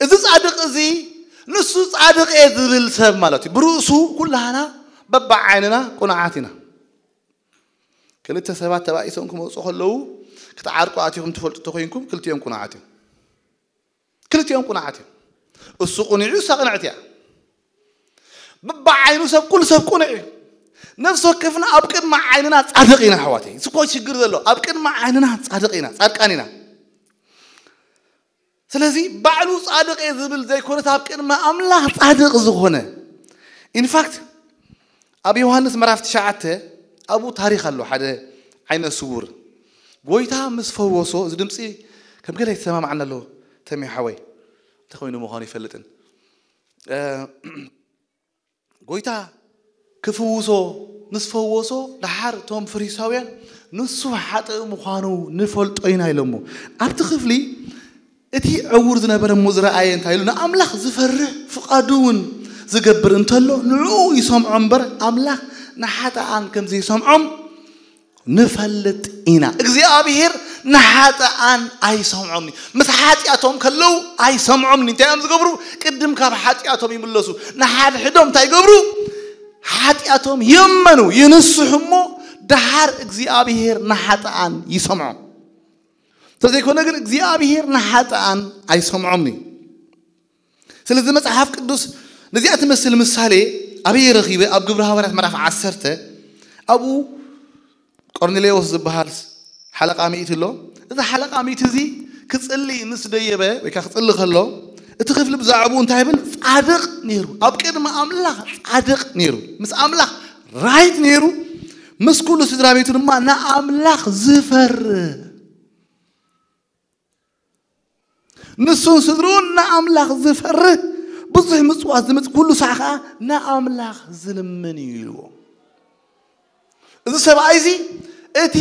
እዚ ጻድቕ እዚ ንሱ ጻድቕ እየ ዝብል ሰብ ማለት እዩ። ብርእሱ ኩላህና በብዓይንና ቁኑዓት ኢና። ክልተ ሰባት ተባኢሶም ክመፁ ከለዉ ክትዓርቁ ኣቲኹም ትፈልጡ ተኮይንኩም ክልቲኦም ቁኑዓት እዮም። ክልቲኦም ቁኑዓት እዮም። እሱ ቁኑዕ እዩ፣ እሳ ቅንዕቲ እያ። በብዓይኑ ሰብ ኩሉ ሰብ ቁኑዕ እዩ። ነፍሲ ወከፍና ኣብ ቅድሚ ዓይንና ጻድቕ ኢና ኣሕዋተይ። እዚ እኮ ሽግር ዘሎ ኣብ ቅድሚ ዓይንና ጻድቕ ኢና፣ ጻድቃን ኢና። ስለዚ ባዕሉ ጻድቕ እየ ዝብል ዘይኮነስ ኣብ ቅድሚ ኣምላኽ ጻድቕ ዝኾነ። ኢንፋክት ኣብ ዮሃንስ ምዕራፍ ትሽዓተ ኣብኡ ታሪኽ ኣሎ። ሓደ ዓይነ ስውር ጎይታ ምስ ፈወሶ፣ እዚ ድምፂ ከም ገለ ይሰማማዓና ኣሎ ተሜ ሓወይ፣ እንታይ ኮይኑ ምዃኑ ይፈልጥን። ጎይታ ክፍውሶ ምስ ፈወሶ፣ ደሓር እቶም ፈሪሳውያን ንሱ ሓጥእ ምዃኑ ንፈልጦ ኢና ኢሎሞ። ኣብቲ ክፍሊ እቲ ዕውር ዝነበረ እሞ ዝረኣየ እንታይ ኢሉ? ንኣምላኽ ዝፈርህ ፍቓዱ እውን ዝገብር እንተሎ ንዕኡ ይሰምዖ እምበር ኣምላኽ ንሓጥኣን ከም ዘይሰምዖም ንፈልጥ ኢና። እግዚኣብሔር ንሓጥኣን ኣይሰምዖምን እዩ። ምስ ሓጢኣቶም ከለዉ ኣይሰምዖምን እዩ። እንታይ እዮም ዝገብሩ? ቅድም ካብ ሓጢኣቶም ይምለሱ። ንሓድሕዶም እንታይ ይገብሩ? ሓጢኣቶም የመኑ፣ ይንስሑ እሞ ደሓር እግዚኣብሔር ንሓጥኣን ይሰምዖም። እንተዘይኮነ ግን እግዚኣብሔር ንሓጥኣን ኣይሰምዖምን እዩ። ስለዚ መጽሓፍ ቅዱስ ነዚኣ ትመስል ምሳሌ ኣበይ ረኺበ? ኣብ ግብረ ሃዋርያት ምዕራፍ ዓሰርተ ኣብኡ ቆርኔሌዎስ ዝበሃል ሓለቃ ሚእቲ ኣሎ። እዚ ሓለቃ ሚእቲ እዚ ክጽሊ ምስ ደየበ ወይ ከዓ ክጽሊ ከሎ እቲ ክፍሊ ብዛዕባኡ እንታይ ይብል? ጻድቕ ነይሩ፣ ኣብ ቅድሚ ኣምላኽ ጻድቕ ነይሩ፣ ምስ ኣምላኽ ራይት ነይሩ፣ ምስ ኩሉ ስድራ ቤቱ ድማ ንኣምላኽ ዝፈርህ ንሱን ስድርኡን ንኣምላኽ ዝፈርህ ብዙሕ ምጽዋት ዝምጽ ኩሉ ሳዕ ኸዓ ንኣምላኽ ዝልምን እዩ ኢልዎ። እዚ ሰብኣይ እዚ እቲ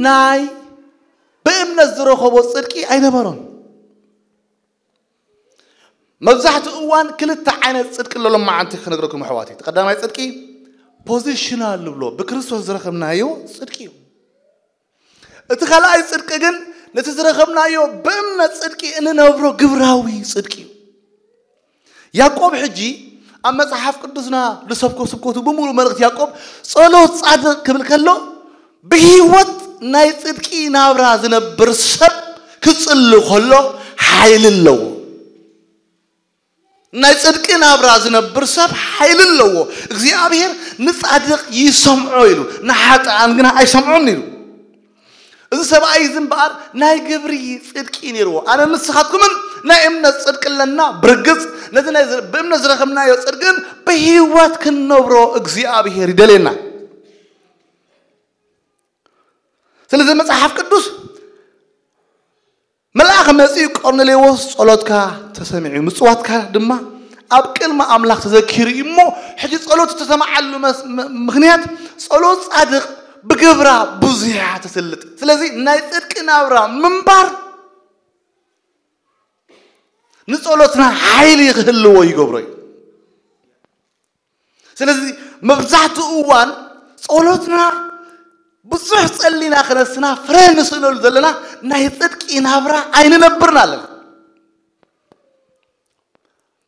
ናይ ብእምነት ዝረኸቦ ጽድቂ ኣይነበሮን። መብዛሕትኡ እዋን ክልተ ዓይነት ጽድቂ ኣሎ። ሎማዓንቲ ክነግረኩም ኣሕዋተይ፣ እቲ ቀዳማይ ጽድቂ ፖዚሽናል ንብሎ ብክርስቶስ ዝረኸብናዮ ጽድቂ እዩ። እቲ ካልኣይ ጽድቂ ግን ነቲ ዝረኸብናዮ ብእምነት ጽድቂ እንነብሮ ግብራዊ ጽድቂ እዩ። ያዕቆብ ሕጂ ኣብ መጽሓፍ ቅዱስና ዝሰብኮ ስብከቱ ብምሉእ መልእኽቲ ያዕቆብ ጸሎት ጻድቕ ክብል ከሎ ብህይወት ናይ ጽድቂ ናብራ ዝነብር ሰብ ክጽሊ ከሎ ሓይሊ ኣለዎ። ናይ ጽድቂ ናብራ ዝነብር ሰብ ሓይሊ ኣለዎ። እግዚኣብሔር ንጻድቕ ይሰምዖ ኢሉ፣ ንሓጥኣን ግና ኣይሰምዖን ኢሉ። እዚ ሰብኣይ እዚ እምበኣር ናይ ግብሪ ጽድቂ ነይርዎ። ኣነ ንስኻትኩምን ናይ እምነት ጽድቂ ኣለና። ብርግጽ ነዚ ናይ ብእምነት ዝረኸብናዮ ጽድቅን ብህይወት ክንነብሮ እግዚኣብሔር ይደልየና። ስለዚ መጽሓፍ ቅዱስ መልኣኽ መጺኡ ቆርኔሌዎስ ጸሎትካ ተሰሚዑ ምጽዋትካ ድማ ኣብ ቅድሚ ኣምላኽ ተዘኪሩ እዩ እሞ ሕጂ ጸሎት ዝተሰማዓሉ መስ- ም- ምኽንያት ጸሎት ጻድቕ ብግብራ ብዙሕ እያ ትስልጥ። ስለዚ ናይ ጽድቂ ናብራ ምንባር ንጸሎትና ሓይሊ ክህልዎ ይገብሮ እዩ። ስለዚ መብዛሕትኡ እዋን ጸሎትና ብዙሕ ጸሊና ክነስና ፍረ ንስእነሉ ዘለና ናይ ጽድቂ ናብራ ኣይንነብርን ኣለና።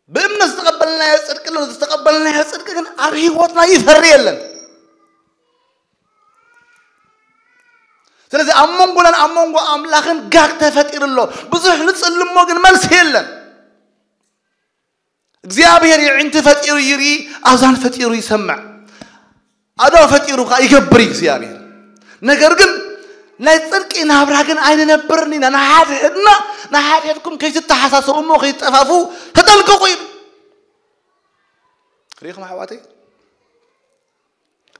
ብእምነት ዝተቐበልናዮ ጽድቂ ኣሎ፣ ዝተቐበልናዮ ጽድቂ ግን ኣብ ህይወትና ይፈሪ የለን። ስለዚ ኣብ መንጎናን ኣብ መንጎ ኣምላኽን ጋግ ተፈጢሩ ኣሎ። ብዙሕ ንጽሊ እሞ ግን መልሲ የለን። እግዚኣብሔር የዒንቲ ፈጢሩ ይርኢ፣ ኣዛን ፈጢሩ ይሰምዕ፣ ኣእዳው ፈጢሩ ከዓ ይገብር እዩ እግዚኣብሔር። ነገር ግን ናይ ጽድቂ ናብራ ግን ኣይንነብርን ኢና። ንሓድሕድና ንሓድሕድኩም ከይትተሓሳሰቡ እሞ ከይትጠፋፉ ተጠንቀቑ እዩ። ርኢኹም ኣሕዋተይ?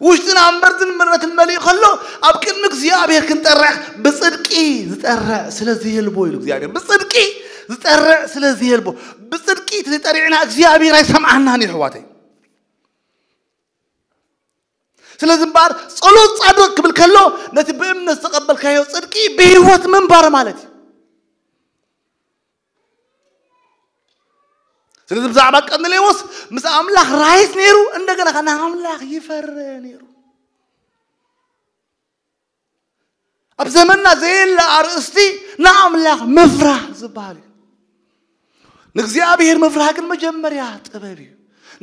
ውሽጥና እምበር ዝንምረትን መሊኡ ከሎ ኣብ ቅድሚ እግዚኣብሔር ክንጠርዕ ብጽድቂ ዝጠርዕ ስለ ዝየልቦ ኢሉ እግዚኣብሔር። ብጽድቂ ዝጠርዕ ስለ ዝየልቦ፣ ብጽድቂ ተጠሪዕና እግዚኣብሔር ኣይሰምዓናን እዩ ኣሕዋተይ። ስለዚ እምበኣር ጸሎት ጻድቕ ክብል ከሎ ነቲ ብእምነት ዝተቐበልካዮ ጽድቂ ብህይወት ምንባር ማለት እዩ። ስለዚ ብዛዕባ ቀርኔሌዎስ ምስ ኣምላኽ ራይት ነይሩ፣ እንደገና ከኣ ንኣምላኽ ይፈረ ነይሩ። ኣብ ዘመንና ዘየለ ኣርእስቲ ንኣምላኽ ምፍራህ ዝበሃል እዩ። ንእግዚኣብሔር ምፍራህ ግን መጀመርያ ጥበብ እዩ።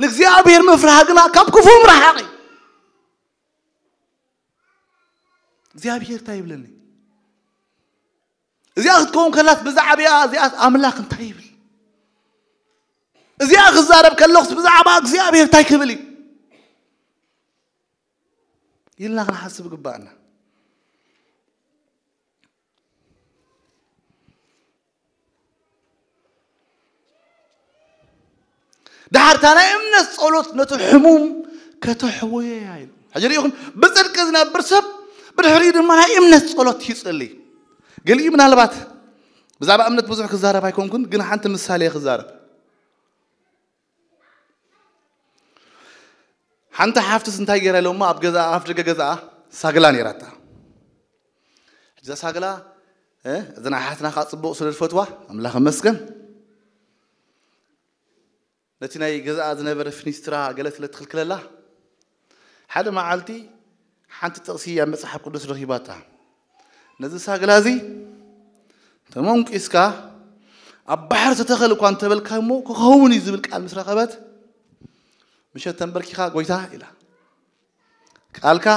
ንእግዚኣብሔር ምፍራህ ግና ካብ ክፉ ምርሓቕ እዩ። እግዚኣብሔር እንታይ ይብለኒ? እዚኣ ክትከውን ከላስ ብዛዕባኣ እዚኣ ኣምላኽ እንታይ ይብል? እዚኣ ክዛረብ ከለኹስ ብዛዕባ እግዚኣብሔር እንታይ ክብል እዩ? ኢልና ክንሓስብ ግባእና። ድሓር እታ ናይ እምነት ጸሎት ነቲ ሕሙም ከተሕውዮ እያ ኢሉ። ሕጂ ርኢኹም፣ ብጽድቂ ዝነብር ሰብ ብድሕሪኡ ድማ ናይ እምነት ጸሎት ይጽሊ። ገሊኡ ምናልባት ብዛዕባ እምነት ብዙሕ ክዛረብ ኣይኮንኩን፣ ግን ሓንቲ ምሳሌ ክዛረብ። ሓንቲ ሓፍትስ እንታይ ገይራ ኢሎሞ ኣብ ገዛ፣ ኣፍ ደገ ገዛኣ ሳግላ ነይራታ። እዛ ሳግላ፣ እ፣ እዘን ኣሓትና ከዓ ጽቡቕ ስለ ዝፈትዋ፣ ኣምላኽ ይመስገን። ነቲ ናይ ገዛኣ ዝነበረ ፍኒስትራ ገለ ስለ ትኽልክለላ፣ ሓደ መዓልቲ ሓንቲ ጥቕሲ ኣብ መጽሓፍ ቅዱስ ረኺባታ። ነዚ ሳግላ እዚ ተመንቂስካ ኣብ ባሕሪ ተተኸል እኳ እንተበልካ እሞ ክኸውን እዩ ዝብል ቃል ምስ ረኸበት፣ ምሸት ተንበርኪኻ፣ "ጎይታ" ኢላ፣ "ቃልካ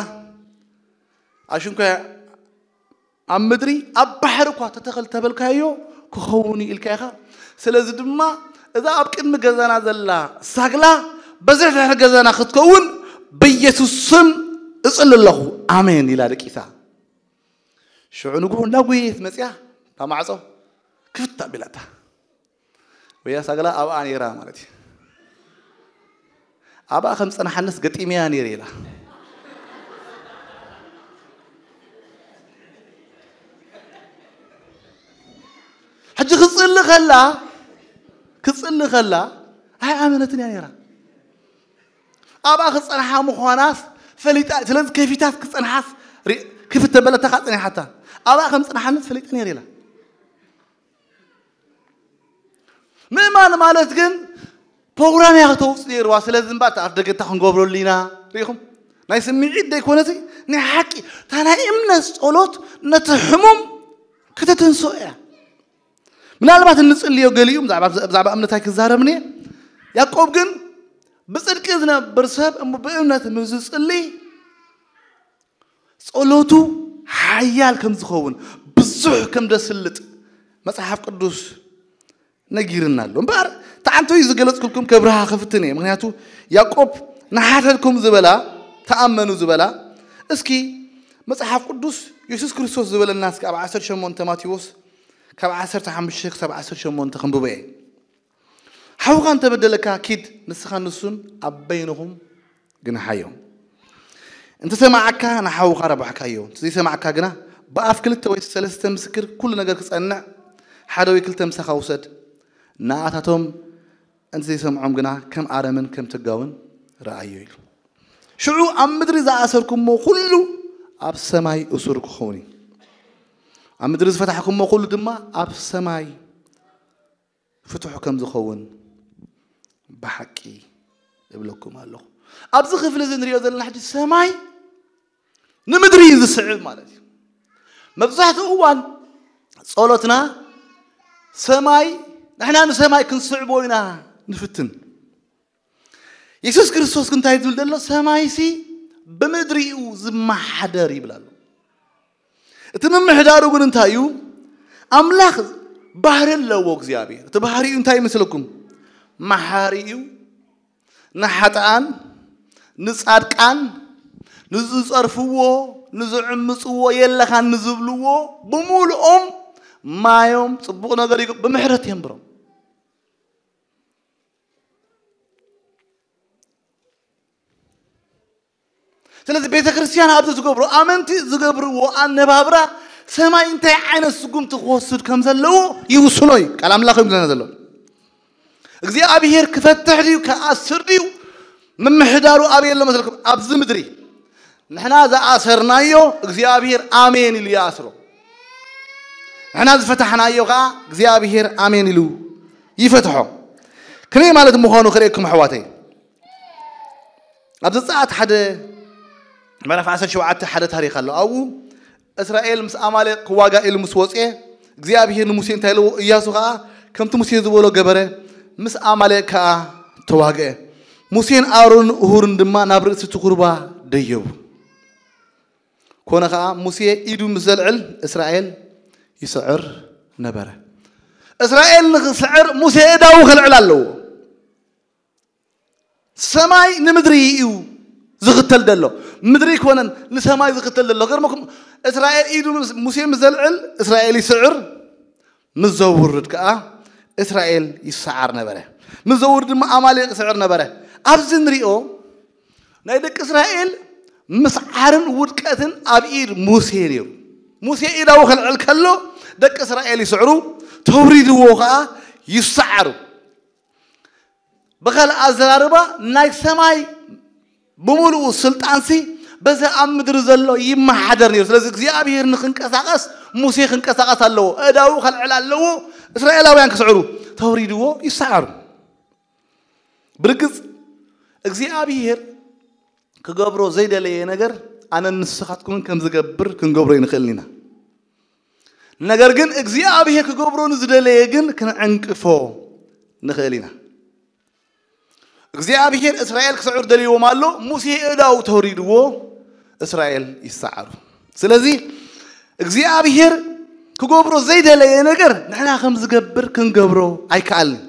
ኣሽንኳ ኣብ ምድሪ ኣብ ባሕሪ እኳ ተተኸል ተበልካዮ ክኸውን እዩ ኢልካ ኢኻ። ስለዚ ድማ እዛ ኣብ ቅድሚ ገዛና ዘላ ሳግላ በዚ ድሕሪ ገዛና ክትከውን ብኢየሱስ ስም እጽሊ ኣለኹ፣ ኣሜን" ኢላ ደቂሳ። ሽዑ ንግሆ እንዳጎየየት መጽያ እታ ማዕጾ ክፍት ኣቢላታ። ወያ ሳግላ ኣብኣ ነይራ ማለት እዩ። ኣብኣ ከም ጸናሓንስ ገጢመያ ነይረ ኢላ። ሕጂ ክጽሊ ከላ፣ ክጽሊ ከላ ኣይኣመነትን እያ ነይራ። ኣብኣ ክጸንሓ ምዃናስ ፈሊጣ፣ ስለዚ ከፊታት ክጸንሓስ ሪ-፣ ክፍት ተበለታ ከኣ ጸኒሓታ። ኣብኣ ከም ጸንሓንስ ፈሊጠ ነይረ ኢላ። ምእማን ማለት ግን ፕሮግራም እያ ከተውጽእ ነይርዋ። ስለዚ እምበኣር እቲ ኣፍ ደገ እንታይ ክንገብረሉ ኢና? ርኢኹም? ናይ ስምዒት ዘይኮነሲ ናይ ሓቂ እታ ናይ እምነት ጸሎት ነቲ ሕሙም ከተተንስኦ እያ። ምናልባት እንጽልዮ ገሊኡ ብዛዕባ ብዛዕባ እምነት ኣይክዛረብን እየ። ያዕቆብ ግን ብጽድቂ ዝነብር ሰብ እሞ ብእምነት ምስ ዝጽሊ ጸሎቱ ሓያል ከም ዝኸውን ብዙሕ ከም ደስልጥ መጽሓፍ ቅዱስ ነጊርና ኣሎ። እምበኣር ተዓንቶ እዩ ዝገለጽኩልኩም ከብርሃ ክፍትን እየ። ምክንያቱ ያዕቆብ ንሓተትኩም ዝበላ ተኣመኑ ዝበላ እስኪ መጽሓፍ ቅዱስ የሱስ ክርስቶስ ዝበለና እስኪ ኣብ ዓሰርተ ሸሞንተ ማቴዎስ ካብ ዓሰርተ ሓሙሽተ ክሳብ ዓሰርተ ሸሞንተ ክንብቦ እየ። ሓውኻ እንተበደለካ ኪድ ንስኻ ንሱን ኣብ በይንኹም ግንሓዮ። እንተሰማዓካ ንሓውኻ ረባሕካዮ፣ እንተዘይሰማዓካ ግና ብኣፍ ክልተ ወይ ሰለስተ ምስክር ኩሉ ነገር ክጸንዕ ሓደ ወይ ክልተ ምሳኻ ውሰድ። ንኣታቶም እንተዘይሰምዖም ግና ከም ኣረምን ከም ተጋውን ረኣዮ ኢሉ። ሽዑ ኣብ ምድሪ ዝኣሰርኩሞ ኩሉ ኣብ ሰማይ እሱር ክኸውን እዩ። ኣብ ምድሪ ዝፈታሕኩሞ ኩሉ ድማ ኣብ ሰማይ ፍትሑ ከም ዝኸውን ብሓቂ እብለኩም ኣለኹ። ኣብዚ ክፍሊ እዚ ንሪኦ ዘለና ሕጂ ሰማይ ንምድሪ እዩ ዝስዕብ ማለት እዩ። መብዛሕትኡ እዋን ጸሎትና ሰማይ ንሕና ንሰማይ ክንስዕቦ ኢና ንፍትን። የሱስ ክርስቶስ ግን እንታይ ዝብል ዘሎ ሰማይሲ ብምድሪኡ ዝመሓደር ይብል ኣሎ። እቲ ምምሕዳሩ ግን እንታይ እዩ? ኣምላኽ ባህሪ ኣለዎ እግዚኣብሔር። እቲ ባህሪኡ እንታይ ይመስለኩም? መሓሪ እዩ። ንሓጥኣን ንጻድቃን ንዝጸርፍዎ ንዝዕምጽዎ የለኻን ንዝብልዎ ብምሉኦም ማዮም ጽቡቕ ነገር ይግ- ብምሕረት የንብሮም። ስለዚ ቤተ ክርስቲያን ኣብዚ ዝገብሮ ኣመንቲ ዝገብርዎ ኣነባብራ ሰማይ እንታይ ዓይነት ስጉምቲ ክወስድ ከም ዘለዎ ይውስኖ እዩ። ቃል ኣምላኽ እዩ ዝብለና ዘሎ። እግዚኣብሔር ክፈትሕ ድዩ ክኣስር ድዩ? ምምሕዳሩ ኣበይ ኣሎ መስለኩም? ኣብዚ ምድሪ ንሕና ዝኣሰርናዮ እግዚኣብሔር ኣሜን ኢሉ ይኣስሮ። ንሕና ዝፈታሕናዮ ከዓ እግዚኣብሔር ኣሜን ኢሉ ይፈትሖ። ከመይ ማለት ምዃኑ ክርእየኩም ኣሕዋተይ። ኣብ ዘጸኣት ሓደ ምዕራፍ ዓሰርተ ሸውዓተ ሓደ ታሪኽ ኣሎ። ኣብኡ እስራኤል ምስ ኣማሌቅ ክዋጋእ ኢሉ ምስ ወጽኤ እግዚኣብሔር ንሙሴ እንታይ ኢልዎ? እያሱ ኸዓ ከምቲ ሙሴ ዝበሎ ገበረ፣ ምስ ኣማሌቅ ከኣ ተዋግአ። ሙሴን ኣሮንን ሁርን ድማ ናብ ርእሲ እቲ ኩርባ ደየቡ። ኮነ ኸዓ ሙሴ ኢዱ ምስ ዘልዕል እስራኤል ይስዕር ነበረ። እስራኤል ንኽስዕር ሙሴ እዳዉ ከልዕል ኣለዎ። ሰማይ ንምድሪ እዩ ዝኽተል ዘሎ። ምድሪ ኣይኮነን ንሰማይ ዝኽተል ዘሎ። ገርመኩም እስራኤል ኢዱ ምስ- ሙሴ ምስ ዘልዕል እስራኤል ይስዕር፣ ምስ ዘውርድ ከኣ እስራኤል ይሰዓር ነበረ። ምስ ዘውርድ ድማ ኣማሌቅ ይስዕር ነበረ። ኣብዚ ንሪኦ ናይ ደቂ እስራኤል ምስዓርን ውድቀትን ኣብ ኢድ ሙሴ ነይሩ። ሙሴ ኢዳዊ ከልዕል ከሎ ደቂ እስራኤል ይስዕሩ፣ ተውሪድዎ ከኣ ይሰዓሩ። ብኻልእ ኣዘራርባ ናይ ሰማይ ብምሉኡ ስልጣንሲ በዚ ኣብ ምድሪ ዘሎ ይመሓደር ነይሩ። ስለዚ እግዚኣብሔር ንክንቀሳቀስ ሙሴ ክንቀሳቀስ ኣለዎ፣ እዳዉ ከልዕል ኣለዎ። እስራኤላውያን ክስዕሩ ተውሪድዎ ይሰዓሩ። ብርግጽ እግዚኣብሔር ክገብሮ ዘይደለየ ነገር ኣነን ንስኻትኩምን ከም ዝገብር ክንገብሮ ይንኽእል ኢና። ነገር ግን እግዚኣብሔር ክገብሮ ንዝደለየ ግን ክንዕንቅፎ ንኽእል ኢና። እግዚኣብሔር እስራኤል ክስዕር ደልይዎም ኣሎ። ሙሴ እዳው ተውሪድዎ እስራኤል ይሰዓሩ። ስለዚ እግዚኣብሔር ክገብሮ ዘይደለየ ነገር ንሕና ከም ዝገብር ክንገብሮ ኣይከኣልን።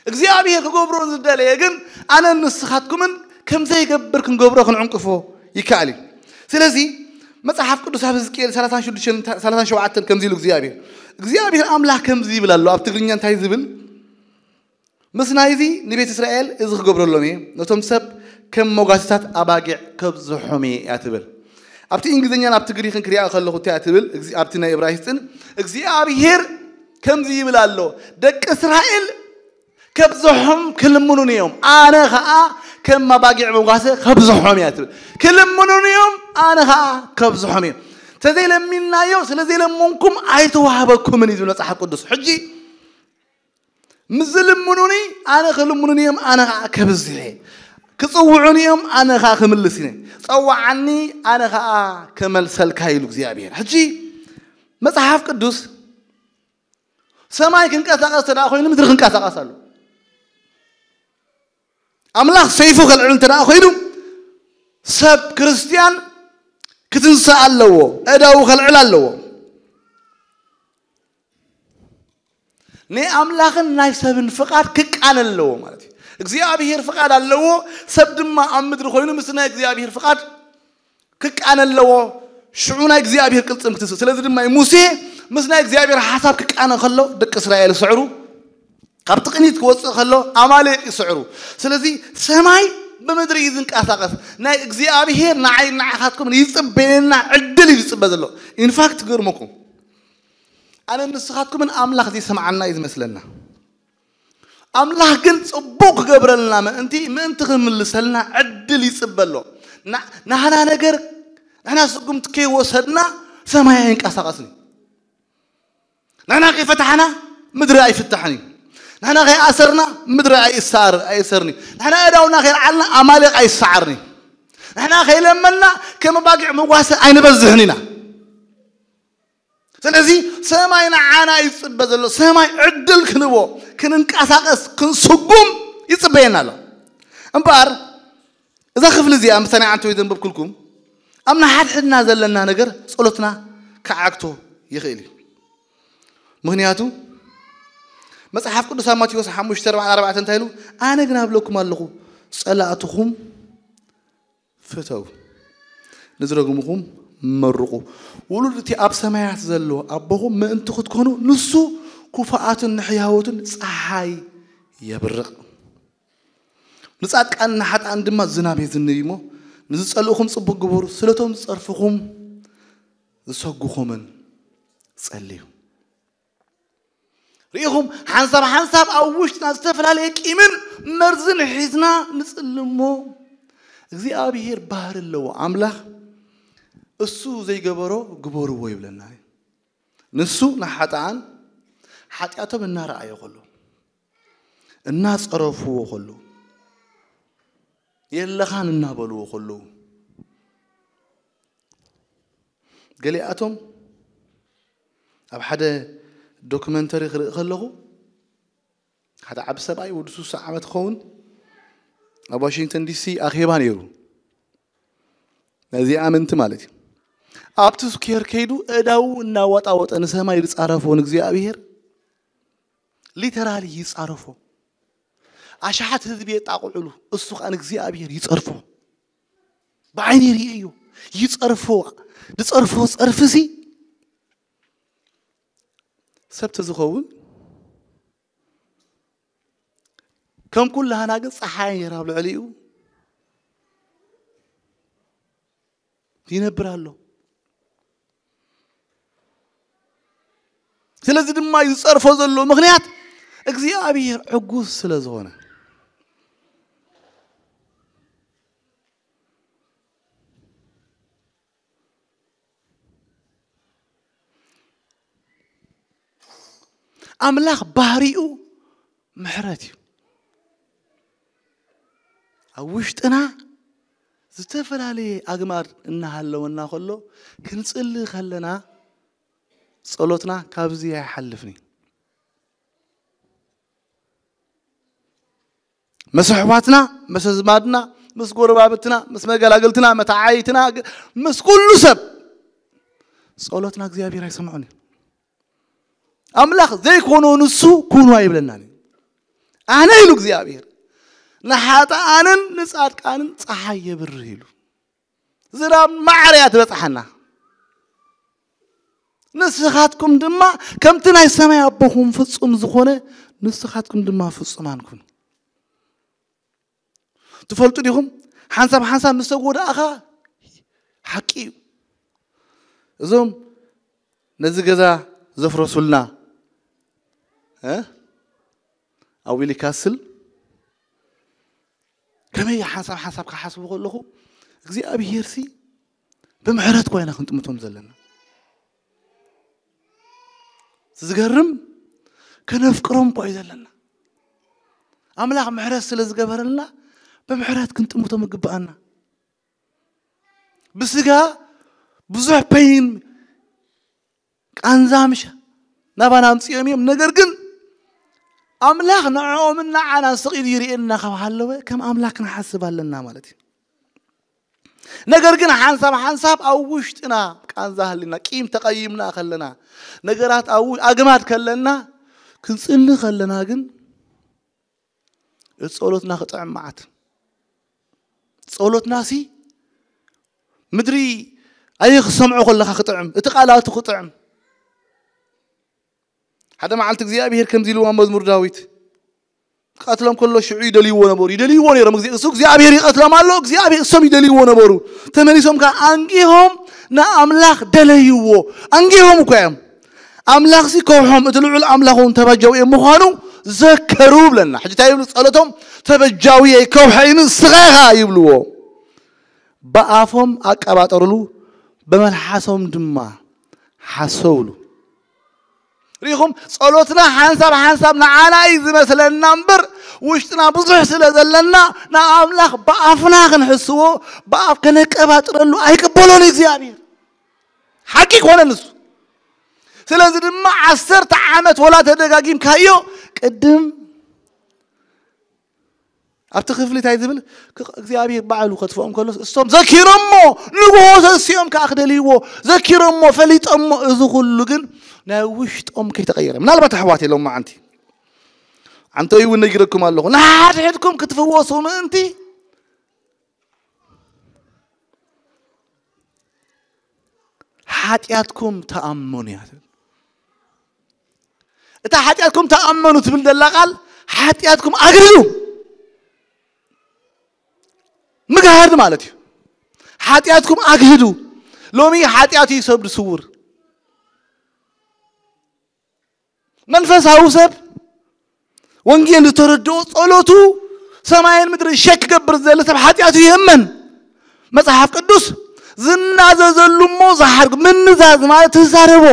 እግዚኣብሔር ክገብሮ ዝደለየ ግን ኣነን ንስኻትኩምን ከም ዘይገብር ክንገብሮ ክንዕንቅፎ ይከኣል እዩ። ስለዚ መጽሓፍ ቅዱስ ኣብ ሕዝቅኤል ሰላሳን ሽዱሽተን ሰላሳን ሸውዓተን ከምዚ ኢሉ እግዚኣብሔር እግዚኣብሔር ኣምላኽ ከምዚ ይብል ኣሎ። ኣብ ትግርኛ እንታይ ዝብል? ምስ ናይዚ ንቤት እስራኤል እዚ ክገብረሎም እየ፣ ነቶም ሰብ ከም መጓስታት ኣባጊዕ ከብዝሖም እየ እያ ትብል። ኣብቲ እንግሊዝኛን ኣብቲ ግሪክን ክሪኣ ከለኹ እንታይ እያ ትብል? እግዚ- ኣብቲ ናይ እብራይስጥን እግዚኣብሔር ከምዚ ይብል ኣሎ፣ ደቂ እስራኤል ከብዝሖም ክልምኑን እዮም፣ ኣነ ኸዓ ከም ኣባጊዕ መጓሰ ከብዝሖም እያ ትብል። ክልምኑን እዮም፣ ኣነ ኸዓ ከብዝሖም እዮም። ተዘይለሚንናዮ ስለ ዘይለመንኩም ኣይተዋህበኩምን እዩ ዝብል መጽሓፍ ቅዱስ። ሕጂ ምስ ዝልምኑኒ ኣነ ክልምኑን እዮም፣ ኣነ ኸዓ ከብዝሕ እየ። ክጽውዑኒ እዮም፣ ኣነ ኸኣ ክምልስ እየ። ጸውዓኒ፣ ኣነ ኸኣ ክመልሰልካ ኢሉ እግዚኣብሔር። ሕጂ መጽሓፍ ቅዱስ ሰማይ ክንቀሳቐስ እንተ ደኣ ኮይኑ ምድሪ ክንቀሳቐስ ኣሎ። ኣምላኽ ሰይፉ ከልዕል እንተ ደኣ ኮይኑ ሰብ ክርስትያን ክትንሳእ ኣለዎ፣ ኣእዳዉ ከልዕል ኣለዎ። ናይ ኣምላኽን ናይ ሰብን ፍቓድ ክቃነ ኣለዎ ማለት እዩ። እግዚኣብሔር ፍቓድ ኣለዎ፣ ሰብ ድማ ኣብ ምድሪ ኮይኑ ምስ ናይ እግዚኣብሔር ፍቓድ ክቃነ ኣለዎ። ሽዑ ናይ እግዚኣብሔር ቅልጽም ክትስእ። ስለዚ ድማ እዩ ሙሴ ምስ ናይ እግዚኣብሔር ሓሳብ ክቃነ ከሎ ደቂ እስራኤል ስዕሩ፣ ካብ ትቕኒት ክወፅእ ከሎ ኣማሌቅ ይስዕሩ። ስለዚ ሰማይ ብምድሪ እዩ ዝንቀሳቐስ። ናይ እግዚኣብሔር ንዓይ ንዓኻትኩም ይጽበየና ዕድል እዩ ዝጽበ ዘሎ። ኢንፋክት ክገርመኩም ኣነ ንስኻትኩምን ኣምላኽ ዘይሰምዓና እዩ ዝመስለና። ኣምላኽ ግን ጽቡቕ ክገብረልና ምእንቲ ምእንቲ ክምልሰልና ዕድል ይጽበ ኣሎ። ና- ናህና ነገር ንሕና ስጉምቲ ከይወሰድና ሰማይ ኣይንቀሳቐስን እዩ። ንሕና ከይፈታሕና ምድሪ ኣይፍታሕን እዩ። ንሕና ከይኣሰርና ምድሪ ኣይእሳር ኣይእሰርኒ። ንሕና እዳውና ከይልዓልና ኣማሌቕ ኣይሰዓርኒ። ንሕና ከይለመና ከም ባጊዕ መጓሰ ኣይንበዝሕን ኢና። ስለዚ ሰማይ ንዓና ይጽበ ዘሎ ሰማይ ዕድል ክንቦ ክንንቀሳቐስ ክንስጉም ይጽበየና ኣሎ። እምበኣር እዛ ክፍሊ እዚኣ ምሳና ዓንተ ወይ ዘንበብኩልኩም ኣብ ንሓድሕድና ዘለና ነገር ጸሎትና ክዓግቶ ይኽእል እዩ። ምክንያቱ መጽሓፍ ቅዱስ ኣብ ማቴዎስ ሓሙሽተ ኣርባዕተ እንታይ ኢሉ? ኣነ ግን ኣብለኩም ኣለኹ ጸላእትኹም ፍተው፣ ንዝረግምኹም መርቑ፣ ውሉድ እቲ ኣብ ሰማያት ዘሎ ኣቦኹም ምእንቲ ክትኮኑ ንሱ ክፉኣትን ንሕያወትን ጸሓይ የብርቕ፣ ንጻድቃን ንሓጥኣን ድማ ዝናብ የዝንብ እሞ ንዝጸልእኹም ጽቡቕ ግበሩ፣ ስለቶም ዝጸርፍኹም ዝሰጉኹምን ጸልዩ። ርኢኹም ሓንሳብ ሓንሳብ ኣብ ውሽጥና ዝተፈላለየ ቂምን መርዝን ሒዝና ንጽልሞ። እግዚኣብሔር ባህሪ ኣለዎ ኣምላኽ። እሱ ዘይገበሮ ግበርዎ ይብለና። ንሱ ንሓጥኣን ሓጢኣቶም እናረኣዮ ከሎ እናጸረፍዎ ከሎ የለኻን እናበልዎ ከለዉ ገሊኣቶም ኣብ ሓደ ዶክመንተሪ ክርኢ ከለኹ ሓደ ዓብ ሰብኣይ ወዲ ሱሳ ዓመት ክኸውን ኣብ ዋሽንግተን ዲሲ ኣኼባ ነይሩ። ነዚ ኣመንቲ ማለት እዩ። ኣብቲ ስኩር ከይዱ እዳዉ እናወጣወጠ ንሰማይ ዝጻረፎ ንእግዚኣብሔር ሊተራሊ ይጻረፎ። ኣሽሓት ህዝቢ የጣቕዕሉ፣ እሱ ኸኣ ንእግዚኣብሔር ይጸርፎ። ብዓይኒ ርእዮ ይጸርፎ። ዝጸርፎ ጸርፊ ሲ ሰብ ተዝኸውን ከም ኩላህና ግን ጸሓይ ነይራ ኣብ ልዕሊኡ ይነብር ኣሎ። ስለዚ ድማ እዩ ዝጸርፎ ዘሎ ምኽንያት እግዚኣብሔር ዕጉስ ስለ ዝኾነ። ኣምላኽ ባህሪኡ ምሕረት እዩ። ኣብ ውሽጥና ዝተፈላለየ ኣግማድ እናሃለወና ከሎ ክንጽሊ ከለና ጸሎትና ካብዚ ኣይሓልፍን እዩ። ምስ ኣሕዋትና፣ ምስ ኣዝማድና፣ ምስ ጎረባብትና፣ ምስ መገላግልትና፣ መተዓይትና፣ ግ- ምስ ኩሉ ሰብ ጸሎትና እግዚኣብሔር ኣይሰምዖን እዩ። ኣምላኽ ዘይኮኖ ንሱ ኩኑ ኣይብለናን እዩ። ኣነ ኢሉ እግዚኣብሔር ንሓጥኣንን ንጻድቃንን ጸሓይ የብርህ ኢሉ። ዝናብ ማዕረ እያ ትበጽሓና። ንስኻትኩም ድማ ከምቲ ናይ ሰማይ ኣቦኹም ፍጹም ዝኾነ ንስኻትኩም ድማ ፍጹማን ኩኑ። ትፈልጡ ዲኹም? ሓንሳብ ሓንሳብ ምስ ተጎዳእኻ ሓቂ እዩ። እዞም ነዚ ገዛ ዘፍረሱልና እ ኣብ ዊሊ ካስል ከመይ ሓንሳብ ሓንሳብ ክሓስቡ ከለኹ እግዚኣብሄርሲ ብምሕረት ኮይና ክንጥምቶም ዘለና። ዝገርም ከነፍቅሮም እኮ እዩ ዘለና። ኣምላኽ ምሕረት ስለ ዝገበረልና ብምሕረት ክንጥምቶም ይግብኣና። ብስጋ ብዙሕ ፔይን፣ ቃንዛ፣ ምሽ ናባና ኣምፅኦም እዮም። ነገር ግን ኣምላኽ ንዕኦምን ንዓናን ስቕ ኢሉ ይርእየና ካብ ሃለወ፣ ከም ኣምላኽ ክንሓስብ ኣለና ማለት እዩ። ነገር ግን ሓንሳብ ሓንሳብ ኣብ ውሽጥና ቃንዛ ሃሊና፣ ቂም ተቐይምና ከለና፣ ነገራት ኣብ ው- ኣግማድ ከለና፣ ክንጽሊ ከለና ግን እቲ ጸሎትና ክጥዕም መዓት። ጸሎትናሲ ምድሪ ኣየ ክሰምዖ ከለኻ ክጥዕም፣ እቲ ቃላቱ ክጥዕም። ሓደ መዓልቲ እግዚኣብሔር ከምዚ ኢልዎ ኣብ መዝሙር ዳዊት፣ ክቐትሎም ከሎ ሽዑ ይደልይዎ ነበሩ። ይደልይዎ ነይሮም። እዚ- እሱ እግዚኣብሔር ይቐትሎም ኣሎ፣ እግዚኣብሔር እሶም ይደልይዎ ነበሩ። ተመሊሶም ከኣ ኣንጊሆም ንኣምላኽ ደለይዎ። ኣንጊሆም እኳ እዮም። ኣምላኽሲ ከውሖም፣ እቲ ልዑል ኣምላኽ እውን ተበጃዊ ምዃኑ ዘከሩ ብለና። ሕጂ እንታይ ይብሉ? ጸሎቶም ተበጃዊ ከውሐይ ንስኻ ኢኻ ይብልዎ። ብኣፎም ኣቀባጠርሉ፣ ብመልሓሶም ድማ ሓሰውሉ። ሪኹም፣ ጸሎትና ሓንሳብ ሓንሳብ ንዓና እዩ ዝመስለና እምበር፣ ውሽጥና ብዙሕ ስለ ዘለና፣ ንኣምላኽ ብኣፍና ክንሕስዎ፣ ብኣፍ ከነቀባጥረሉ ኣይቅበሎን እግዚኣብሔር። ሓቂ ኮነ ንሱ። ስለዚ ድማ ዓሰርተ ዓመት ወላ ተደጋጊምካዮ፣ ቅድም ኣብቲ ክፍሊ እንታይ ዝብል? ክ- እግዚኣብሔር ባዕሉ ከጥፍኦም ከሎስ፣ እሶም ዘኪሮሞ፣ ንግሆ ተሲኦም ከኣ ክደልይዎ፣ ዘኪሮሞ፣ ፈሊጦሞ፣ እዚ ኩሉ ግን ናይ ውሽጦም ከይተቐየረ። ምናልባት ኣሕዋት የሎም መዓንቲ፣ ኣንተ እውን ነጊረኩም ኣለኹ፣ ንሓድሕድኩም ክትፍወሱ ምእንቲ ሓጢኣትኩም ተኣመኑ እያ ትብል። እታ ሓጢኣትኩም ተኣመኑ ትብል ዘላ ቃል፣ ሓጢኣትኩም ኣግህዱ። ምግሃድ ማለት እዩ። ሓጢኣትኩም ኣግህዱ። ሎሚ ሓጢኣቱ እዩ ሰብ ስውር። መንፈሳዊ ሰብ፣ ወንጌል ዝተረድኦ፣ ጸሎቱ ሰማይን ምድርን ሸክ ክገብር ዝደሊ ሰብ ሓጢኣቱ ይእመን። መጽሓፍ ቅዱስ ዝናዘዘሉ እሞ ዝሓርግ፣ ምንዛዝ ማለት ትዛረቦ።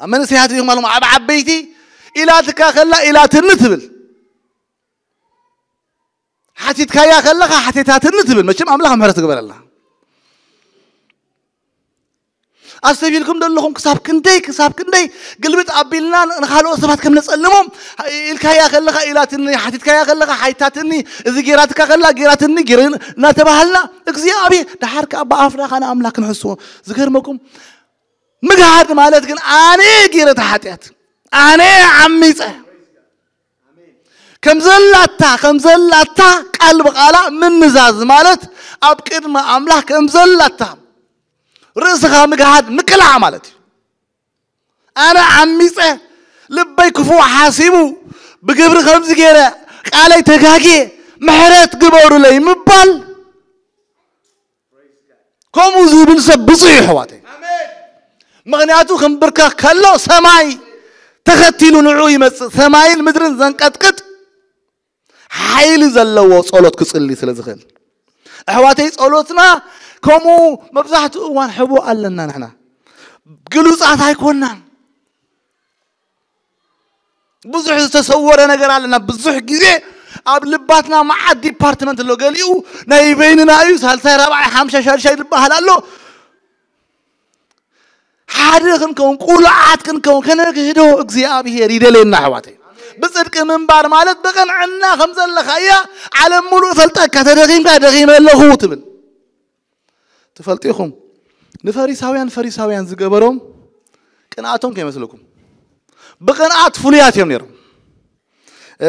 ኣብ መንእሰያት ዲኹም ኣለኹም፣ ኣብ ዓበይቲ ኢላትካ ከላ ኢላትኒ ትብል። ሓቲትካያ ከለኻ ሓቲታትኒ ትብል። መቸም ኣምላኽ ምሕረት ትግበረላ። ኣስተቢልኩም ደለኹም፣ ክሳብ ክንደይ፣ ክሳብ ክንደይ ግልብጥ ኣቢልና ንኻልኦት ሰባት ከም ነጸልሞም፣ ኢልካያ ከለኻ ኢላትኒ፣ ሓቲትካያ ከለኻ ሓይታትኒ፣ እዚ ጌራትካ ከላ ጌራትኒ፣ ጌር- እናተባሃልና፣ እግዚኣብሔር፣ ደሓር ከኣ ብኣፍና ኻና ኣምላኽ ክንሕስዎ። ዝገርመኩም፣ ምግሃድ ማለት ግን ኣነ ጌረ እቲ ሓጢኣት፣ ኣነ ዓሚጸ፣ ከም ዘላታ፣ ከም ዘላታ ቃል ብቓላ ምንዛዝ ማለት ኣብ ቅድሚ ኣምላኽ ከም ዘላታ ርእስኻ ምግሃድ፣ ምቅላዕ ማለት እዩ። ኣነ ዓሚጸ፣ ልበይ ክፉእ ሓሲቡ፣ ብግብሪ ከምዚ ገይረ፣ ቃለይ ተጋግየ፣ ምሕረት ግበሩለይ ምባል፣ ከምኡ ዝብል ሰብ ብፁዕ እዩ፣ ኣሕዋተይ። ምኽንያቱ ክምብርከኽ ከሎ ሰማይ ተኸቲሉ ንዕኡ ይመጽእ። ሰማይን ምድርን ዘንቀጥቅጥ ሓይሊ ዘለዎ ጸሎት ክጽሊ ስለ ዝኽእል፣ ኣሕዋተይ፣ ጸሎትና ከምኡ መብዛሕትኡ እዋን ሕቡእ ኣለና። ንሕና ግሉጻት ኣይኮናን። ብዙሕ ዝተሰወረ ነገር ኣለና። ብዙሕ ግዜ ኣብ ልባትና መዓት ዲፓርትመንት ኣሎ። ገሊኡ ናይ በይንና እዩ፣ ሳልሳይ፣ ራብዓይ፣ ሓምሻይ፣ ሻድሻይ ዝበሃል ኣሎ። ሓደ ክንከውን፣ ቁሉዓት ክንከውን፣ ከነግህዶ እግዚኣብሔር ይደልየና፣ ኣሕዋተይ። ብጽድቂ ምንባር ማለት ብቕንዕና ከም ዘለኻ እያ። ዓለም ሙሉእ ፈልጠካ፣ ተደኺምካ ደኺመ ኣለኹ ትብል። ትፈልጡ ኢኹም፣ ንፈሪሳውያን ፈሪሳውያን ዝገበሮም ቅንኣቶም ከይመስለኩም። ብቅንኣት ፍሉያት እዮም ነይሮም።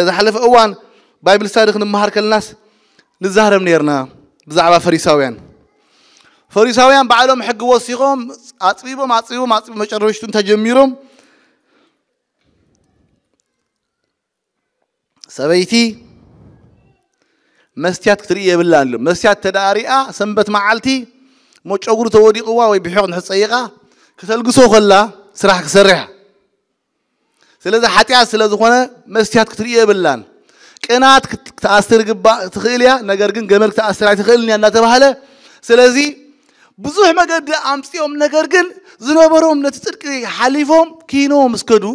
ዝሓለፈ እዋን ባይብል ስታዲ ክንመሃር ከለናስ ንዛረብ ነይርና ብዛዕባ ፈሪሳውያን። ፈሪሳውያን ባዕሎም ሕጊ ወሲኾም ኣጽቢቦም ኣጽቢቦም ኣጽቢቦም መጨረሽቱ እንታይ ጀሚሮም? ሰበይቲ መስትያት ክትርኢ የብላን ኢሎም። መስትያት ተደኣ ሪኣ ሰንበት መዓልቲ ሞ ጨጉሪ ተወዲቕዋ ወይ ብሒቕ ንሕፀይቓ ክተልግሶ ከላ ስራሕ ክሰርሕ። ስለዚ ሓጢኣት ስለ ዝኾነ መስትያት ክትርኢ የብላን። ቅናት ክት- ክትኣስር ግባእ ትኽእል እያ፣ ነገር ግን ገመል ክትኣስር ኣይትኽእልን እያ እናተባህለ። ስለዚ ብዙሕ መገዲ ኣምፅኦም፣ ነገር ግን ዝነበሮም ነቲ ፅድቂ ሓሊፎም ኪኖ ምስ ከዱ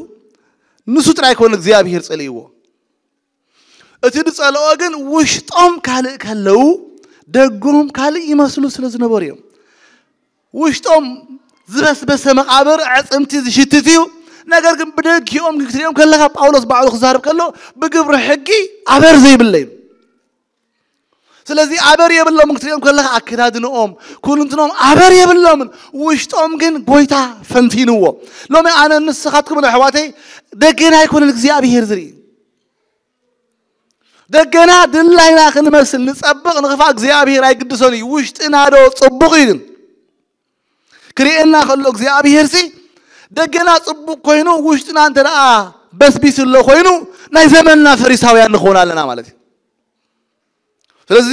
ንሱ ጥራይ ኮነ እግዚኣብሔር ጸልይዎ። እቲ ዝጸልኦ ግን ውሽጦም ካልእ ከለዉ ደጎም ካልእ ይመስሉ ስለ ዝነበሩ እዮም። ውሽጦም ዝበስበሰ መቓብር ኣዕጽምቲ ዝሽትት እዩ። ነገር ግን ብደጊኦም ክትሪኦም ከለኻ ጳውሎስ ባዕሉ ክዛረብ ከሎ ብግብሪ ሕጊ ኣበር ዘይብለ እዩ። ስለዚ ኣበር የብሎም ክትሪኦም ከለኻ ኣከዳድንኦም ኩልንትኖም ኣበር የብሎምን። ውሽጦም ግን ጎይታ ፈንቲንዎ። ሎሚ ኣነ ንስኻትኩም ኣሕዋተይ ደገና ኣይኮነን እግዚኣብሄር ዝርኢ። ደገና ድላይና ክንመስል ንጸብቕ ንኽፋ እግዚኣብሄር ኣይግድሶን እዩ። ውሽጥና ዶ ጽቡቕ እዩ ግን ክርእየና ከሎ እግዚኣብሄር ሲ ደገና ጽቡቕ ኮይኑ ውሽጥና እንተ ደኣ በስቢስ ኣሎ ኮይኑ ናይ ዘመንና ፈሪሳውያን ንኸውን ኣለና ማለት እዩ። ስለዚ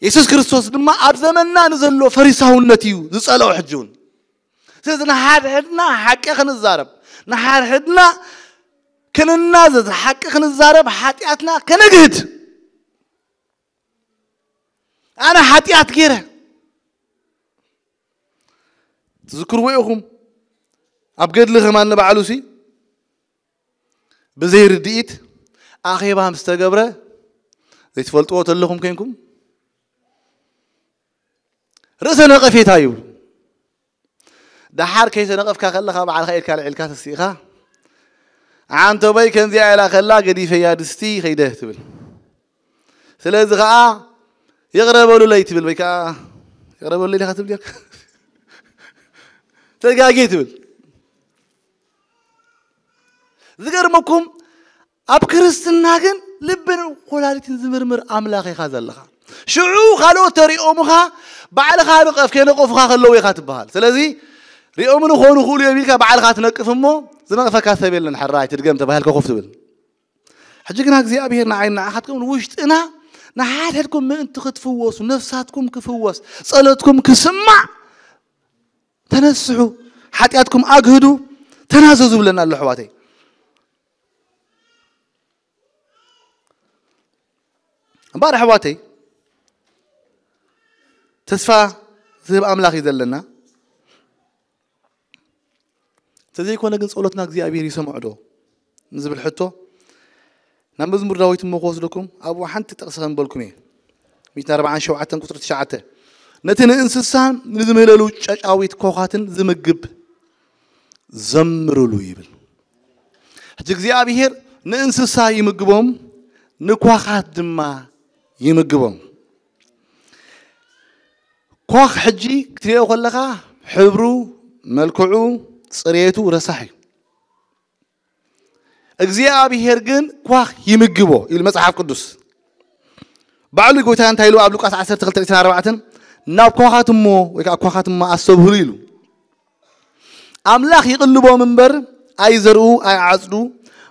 የሱስ ክርስቶስ ድማ ኣብ ዘመንና ንዘሎ ፈሪሳውነት እዩ ዝጸልኦ ሕጂ እውን። ስለዚ ንሓድሕድና ሓቂ ክንዛረብ ንሓድሕድና ክንናዘዝ ሓቂ ክንዛረብ ሓጢኣትና ከነግህድ ኣነ ሓጢኣት ገይረ ትዝክርዎ ኢኹም። ኣብ ገድሊ ከማን ንባዕሉ ሲ ብዘይ ርድኢት ኣኼባ ምስ ተገብረ ዘይትፈልጥዎ ተለኹም ኮንኩም ርእሰ ነቐፌታ እዩ። ደሓር ከይተነቐፍካ ከለኻ ባዕልኻ ኢድካ ልዒልካ ተስኢኻ ኣንተ በይ ከምዚኣ ኢላ ከላ ገዲፈያ ድስቲ ከይደ ትብል። ስለዚ ከዓ ይቕረ በሉለይ ትብል ወይ ከዓ ይቕረ በሉለይ ኢኻ ትብል ዲኻ? ተጋጊ ትብል። ዝገርመኩም ኣብ ክርስትና ግን ልብን ኮላሊትን ዝምርምር ኣምላኽ ኢኻ ዘለኻ። ሽዑ ካልኦት ተሪኦምኻ ባዕልኻ ንቐፍ ከይነቐፉኻ ከለዉ ኢኻ ትበሃል። ስለዚ ሪኦምኒ ክኾኑ ክእሉ እዮም ኢልካ ባዕልኻ ትነቅፍ እሞ ዝነቕፈካ ሰብ የለን። ሕራይ ትድገም ተባሂልካ ኮፍ ትብል። ሕጂ ግና እግዚኣብሔር ንዓይ ንዓኻትኩም ውሽጥና ንሓድሕድኩም ምእንቲ ክትፍወሱ ነፍሳትኩም ክፍወስ ጸሎትኩም ክስማዕ ተነስሑ ሓጢኣትኩም ኣግህዱ ተናዘዙ ብለና ኣሎ ኣሕዋተይ። እምበኣር ኣሕዋተይ ተስፋ ዝህብ ኣምላኽ እዩ ዘለና። እንተዘይኮነ ግን ጸሎትና እግዚኣብሔር ይሰምዖ ዶ ንዝብል ሕቶ ናብ መዝሙር ዳዊት እሞ ክወስደኩም ኣብኡ ሓንቲ ጥቕሲ ከንበልኩም እየ። ሚእትን ኣርባዓን ሸውዓተን ቁፅሪ ትሽዓተ ነቲ ንእንስሳን ንዝምህለሉ ጨጫዊት ኮኻትን ዝምግብ ዘምርሉ ይብል። ሕጂ እግዚኣብሔር ንእንስሳ ይምግቦም ንኳኻት ድማ ይምግቦም። ኳኽ ሕጂ ክትሪኦ ከለኻ ሕብሩ፣ መልክዑ፣ ጽሬቱ ረሳሕ እዩ። እግዚኣብሔር ግን ኳኽ ይምግቦ ኢሉ መጽሓፍ ቅዱስ። ባዕሉ ጎይታ እንታይ ኢሉ ኣብ ሉቃስ ዓሰርተ ክልተ ዕስራን ኣርባዕተን ናብ ኳኻት እሞ ወይ ከዓ ኳኻት እሞ ኣስተብህሉ ኢሉ። ኣምላኽ ይቕልቦም እምበር ኣይዘርኡ ኣይዓጽዱ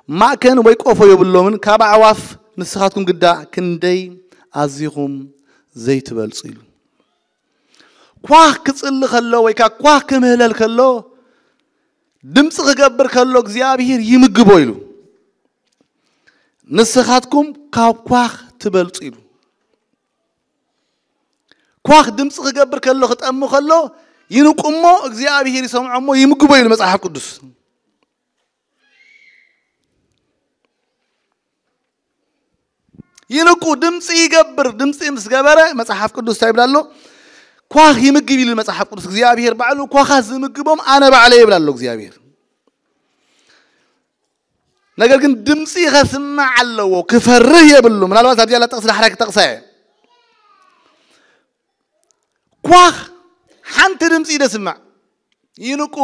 ማእከን ወይ ቆፎ የብሎምን ካብ ኣዕዋፍ ንስኻትኩም ግዳ ክንደይ ኣዚኹም ዘይትበልጹ ኢሉ። ኳህ ክጽሊ ከሎ ወይ ከዓ ኳህ ክምህለል ከሎ ድምፂ ክገብር ከሎ እግዚኣብሔር ይምግቦ ኢሉ። ንስኻትኩም ካብ ኳህ ትበልፁ ኢሉ። ኳህ ድምፂ ክገብር ከሎ ክጠሙ ከሎ ይንቁሞ እግዚኣብሔር ይሰምዖሞ ይምግቦ ኢሉ መፅሓፍ ቅዱስ። ይንቁ ድምፂ ይገብር ድምፂ ምስ ገበረ መፅሓፍ ቅዱስ እንታይ ይብላ ኣሎ? ኳህ ይምግብ ኢሉ መፅሓፍ ቅዱስ እግዚኣብሔር ባዕሉ ኳኻት ዝምግቦም ኣነ ባዕለ ይብላ ኣሎ እግዚኣብሔር። ነገር ግን ድምፂ ከስማዕ ኣለዎ ክፈርህ የብሉ። ምናልባት ኣብዚኣ ጥቕሲ ዳሕራይ ክጠቕሳ እየ። ኳኽ ሓንቲ ድምፂ ደስማዕ ይንቁ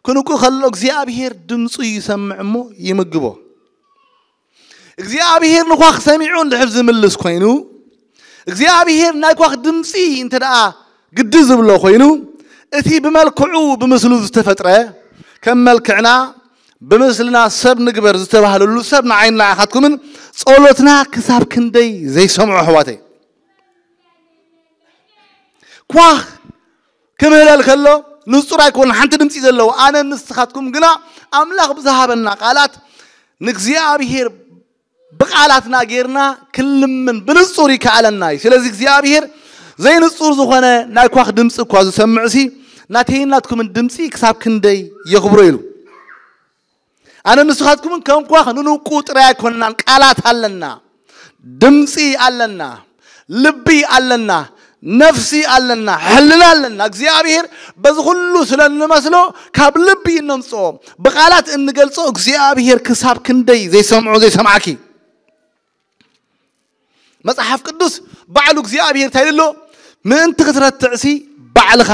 ክንቁ ከሎ እግዚኣብሔር ድምፁ ይሰምዕ እሞ ይምግቦ። እግዚኣብሔር ንኳኽ ሰሚዑ እንድሕር ዝምልስ ኮይኑ እግዚኣብሔር ናይ ኳኽ ድምፂ እንተ ደኣ ግዲ ዝብሎ ኮይኑ እቲ ብመልክዑ ብምስሉ ዝተፈጥረ ከም መልክዕና ብምስልና ሰብ ንግበር ዝተባህለሉ ሰብ ንዓይን ንዓኻትኩምን ጸሎትና ክሳብ ክንደይ ዘይሰምዖ ኣሕዋተይ። ኳኽ ክምህለል ከሎ ንጹር ኣይኮነ ሓንቲ ድምፂ ዘለዎ ኣነ ንስኻትኩም ግና ኣምላኽ ብዝሃበና ቃላት ንእግዚኣብሔር ብቃላትና ጌርና ክንልምን ብንጹር ይከኣለና እዩ። ስለዚ እግዚኣብሔር ዘይንጹር ዝኾነ ናይ ኳኽ ድምፂ እኳ ዝሰምዕሲ ናተይን ናትኩምን ድምፂ ክሳብ ክንደይ የኽብሮ ኢሉ። ኣነ ንስኻትኩምን ከም ኳኽ ንንቁ ጥራይ ኣይኮንናን። ቃላት ኣለና፣ ድምፂ ኣለና፣ ልቢ ኣለና፣ ነፍሲ ኣለና፣ ሕልና ኣለና። እግዚኣብሔር በዚ ኩሉ ስለ እንመስሎ ካብ ልቢ እነምፅኦ፣ ብቃላት እንገልፆ፣ እግዚኣብሔር ክሳብ ክንደይ ዘይሰምዖ ዘይሰምዓኪ። መጽሓፍ ቅዱስ ባዕሉ እግዚኣብሔር እንታይ ኢሉ ኣሎ? ምእንቲ ክትረትዕሲ ባዕልኻ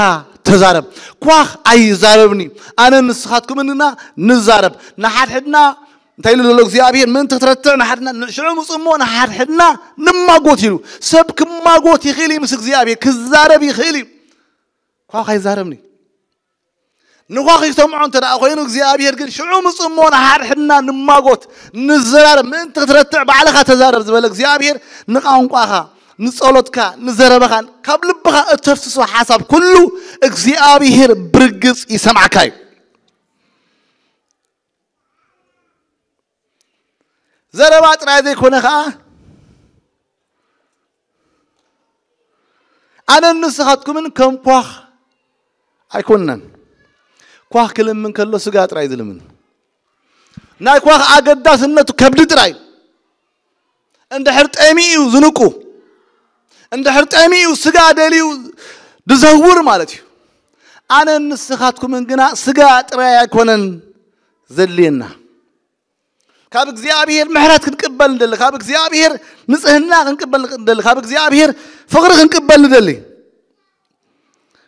ተዛረብ። ኳኽ ኣይዛረብኒ፣ ኣነ ንስኻትኩምንና ንዛረብ። ንሓድሕድና እንታይ ኢሉ ዘሎ እግዚኣብሔር? ምእንቲ ክትረትዕ ንሓድና፣ ሽዑ ምጹ እሞ ንሓድሕድና ንማጎት ኢሉ። ሰብ ክማጎት ይኽእል እዩ፣ ምስ እግዚኣብሔር ክዛረብ ይኽእል እዩ። ኳኽ ኣይዛረብኒ። ንኳኽ ይሰምዖ እንተ ደኣ ኮይኑ እግዚኣብሔር ግን ሽዑ ምጹ እሞ ንሓድሕድና ንማጎት፣ ንዘራረብ። ምእንቲ ክትረትዕ ባዕልኻ ተዛረብ ዝበለ እግዚኣብሔር ንቋንቋኻ፣ ንጸሎትካ፣ ንዘረባኻን ካብ ልብኻ እተፍስሶ ሓሳብ ኩሉ እግዚኣብሔር ብርግጽ ይሰምዓካ እዩ። ዘረባ ጥራይ ዘይኮነ ኸኣ ኣነን ንስኻትኩምን ከም ኳኽ ኣይኮንናን። ኳኽ ክልምን ከሎ ስጋ ጥራይ ዝልምን። ናይ ኳኽ ኣገዳስነቱ ከብዲ ጥራይ። እንድሕር ጠሚኡ እዩ ዝንቁ። እንድሕር ጠሚኡ እዩ ስጋ ደልዩ ዝዘውር ማለት እዩ። ኣነን ንስኻትኩምን ግና ስጋ ጥራይ ኣይኮነን ዘድልየና። ካብ እግዚኣብሔር ምሕረት ክንቅበል ንደሊ፣ ካብ እግዚኣብሔር ንጽህና ክንቅበል ንደሊ፣ ካብ እግዚኣብሔር ፍቕሪ ክንቅበል ንደሊ።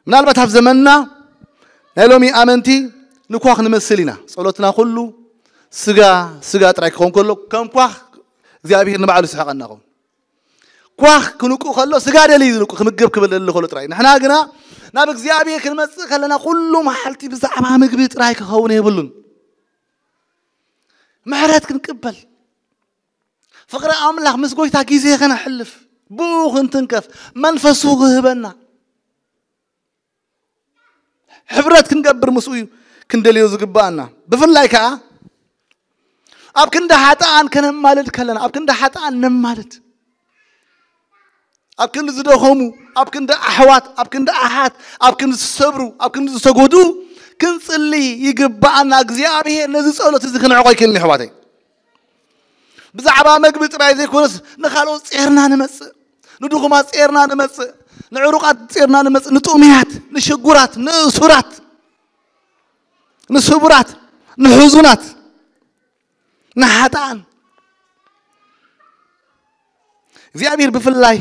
ምናልባት ኣብ ዘመንና ናይ ሎሚ ኣመንቲ ንኳኽ ንመስል ኢና። ጸሎትና ኩሉ ስጋ ስጋ ጥራይ ክኸውን ከሎ ከም ኳኽ እግዚኣብሔር ንባዕሉ ይስሕቐና ኸውን። ኳኽ ክንቁ ከሎ ስጋ ደልዩ ዝንቁ ክምገብ ክብል ደሊ ከሎ ጥራይ። ንሕና ግና ናብ እግዚኣብሔር ክንመጽእ ከለና ኩሉ መዓልቲ ብዛዕባ ምግቢ ጥራይ ክኸውን የብሉን። ምሕረት ክንቅበል፣ ፍቕሪ ኣምላኽ ምስ ጎይታ ግዜ ከነሕልፍ፣ ብኡ ክንትንከፍ፣ መንፈሱ ክህበና፣ ሕብረት ክንገብር ምስኡ እዩ ክንደልዮ ዝግባኣና። ብፍላይ ከኣ ኣብ ክንዲ ሓጥኣን ከነማልድ ከለና፣ ኣብ ክንዲ ሓጥኣን ነማልድ። ኣብ ክንዲ ዝደኸሙ፣ ኣብ ክንዲ ኣሕዋት፣ ኣብ ክንዲ ኣሓት፣ ኣብ ክንዲ ዝሰብሩ፣ ኣብ ክንዲ ዝተጎድኡ ክንጽሊ ይግባኣና። እግዚኣብሔር ነዚ ጸሎት እዚ ክንዕቆ ኣይክእልን እዩ ኣሕዋተይ። ብዛዕባ መግቢ ጥራይ ዘይኮነስ ንኻልኦት ጼርና ንመጽእ፣ ንድኹማት ጼርና ንመጽእ፣ ንዕሩቓት ጼርና ንመጽእ፣ ንጥሙያት፣ ንሽጉራት፣ ንእሱራት፣ ንስቡራት፣ ንሕዙናት፣ ንሓጥኣን። እግዚኣብሔር ብፍላይ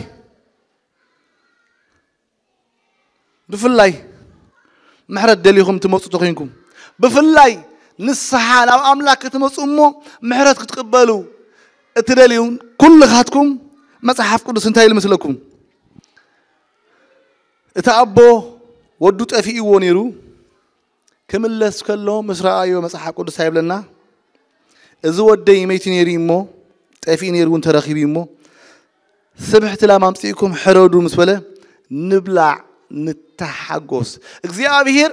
ብፍላይ ምሕረት ደሊኹም ትመጹ ተኾይንኩም፣ ብፍላይ ንስሓ ናብ ኣምላኽ ክትመጹ እሞ ምሕረት ክትቅበሉ እትደልዩ ኩልኻትኩም፣ መጽሓፍ ቅዱስ እንታይ ኢሉ መስለኩም? እቲ ኣቦ ወዱ ጠፊእዎ ነይሩ፣ ክምለስ ከሎ ምስ ረኣዮ መጽሓፍ ቅዱስ ኣይብለና? እዚ ወደይ መይቲ ነይሩ እሞ፣ ጠፊኡ ነይሩ እውን ተረኺቡ እሞ፣ ስብሕቲ ላም ኣምጺእኩም ሕረዱ ምስ በለ፣ ንብላዕ፣ ንተሓጎስ። እግዚኣብሔር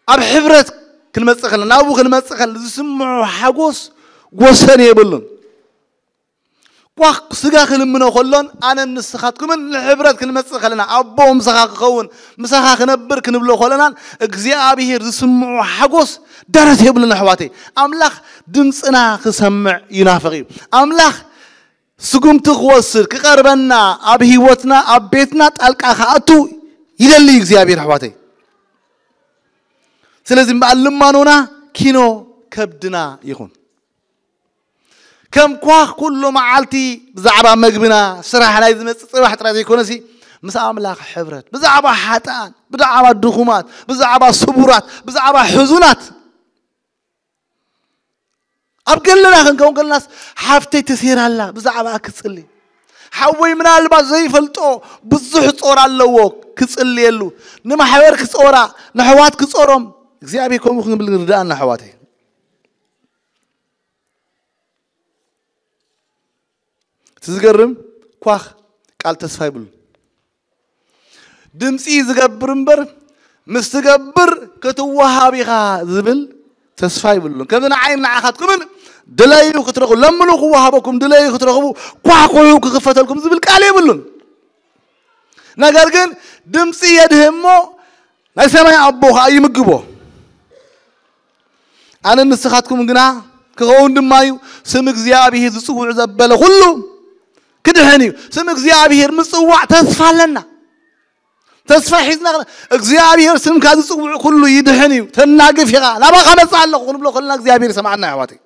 ኣብ ሕብረት ክንመጽእ ከለና፣ ናብኡ ክንመጽእ ከለና ዝስምዖ ሓጎስ ወሰን የብሉን። ኳ ስጋ ክልምኖ ከሎን ኣነን ንስኻትኩምን ንሕብረት ክንመጽእ ከለና፣ ኣቦ ምሳኻ ክኸውን፣ ምሳኻ ክነብር ክንብሎ ከለናን እግዚኣብሔር ዝስምዖ ሓጎስ ደረት የብሉን ኣሕዋተይ። ኣምላኽ ድምፅና ክሰምዕ ይናፍቕ እዩ። ኣምላኽ ስጉምቲ ክወስድ፣ ክቐርበና፣ ኣብ ህይወትና፣ ኣብ ቤትና ጣልቃ ክኣቱ ይደሊ እዩ እግዚኣብሔር ኣሕዋተይ። ስለዚ እምበኣር ልማኖና ኪኖ ከብድና ይኹን። ከም ኳኽ ኩሉ መዓልቲ ብዛዕባ መግብና፣ ስራሕ ናይ ዝመጽእ ጽባሕ ጥራይ ዘይኮነሲ፣ ምስ ኣምላኽ ሕብረት፣ ብዛዕባ ሓጥኣን፣ ብዛዕባ ድኹማት፣ ብዛዕባ ስቡራት፣ ብዛዕባ ሕዙናት። ኣብ ገለና ክንከውን ከለናስ፣ ሓፍተይ ተሴራ ኣላ፣ ብዛዕባኣ ክጽሊ። ሓወይ ምናልባት ዘይፈልጦ ብዙሕ ጾር ኣለዎ፣ ክጽልየሉ። ንማሕበር ክጾራ፣ ንኣሕዋት ክጾሮም። እግዚኣብሔር ከምኡ ክንብል ንርድኣና ኣሕዋተይ። እቲ ዝገርም ኳኽ ቃል ተስፋ ይብሉ። ድምፂ ዝገብር እምበር ምስ ትገብር ክትወሃብ ኢኻ ዝብል ተስፋ ይብሉን። ከምዚ ንዓይን ንዓኻትኩምን ድለዩ ክትረኽቡ፣ ለምኑ ክወሃበኩም፣ ድለዩ ክትረኽቡ፣ ኳሕኩሑ ክኽፈተልኩም ዝብል ቃል የብሉን። ነገር ግን ድምፂ የድህሞ ናይ ሰማይ ኣቦ ኸዓ ይምግቦ። ኣነ ንስኻትኩም ግና ክኸውን ድማ እዩ። ስም እግዚኣብሔር ዝጽውዕ ዘበለ ኩሉ ክድሕን እዩ። ስም እግዚኣብሔር ምጽዋዕ ተስፋ ኣለና። ተስፋ ሒዝና እግዚኣብሔር ስምካ ዝጽውዕ ኩሉ ይድሕን እዩ። ተናግፍ ኢኻ፣ ናባኻ መጽእ ኣለኹ ክንብሎ ከለና እግዚኣብሔር ይሰምዓና ኣሕዋተይ።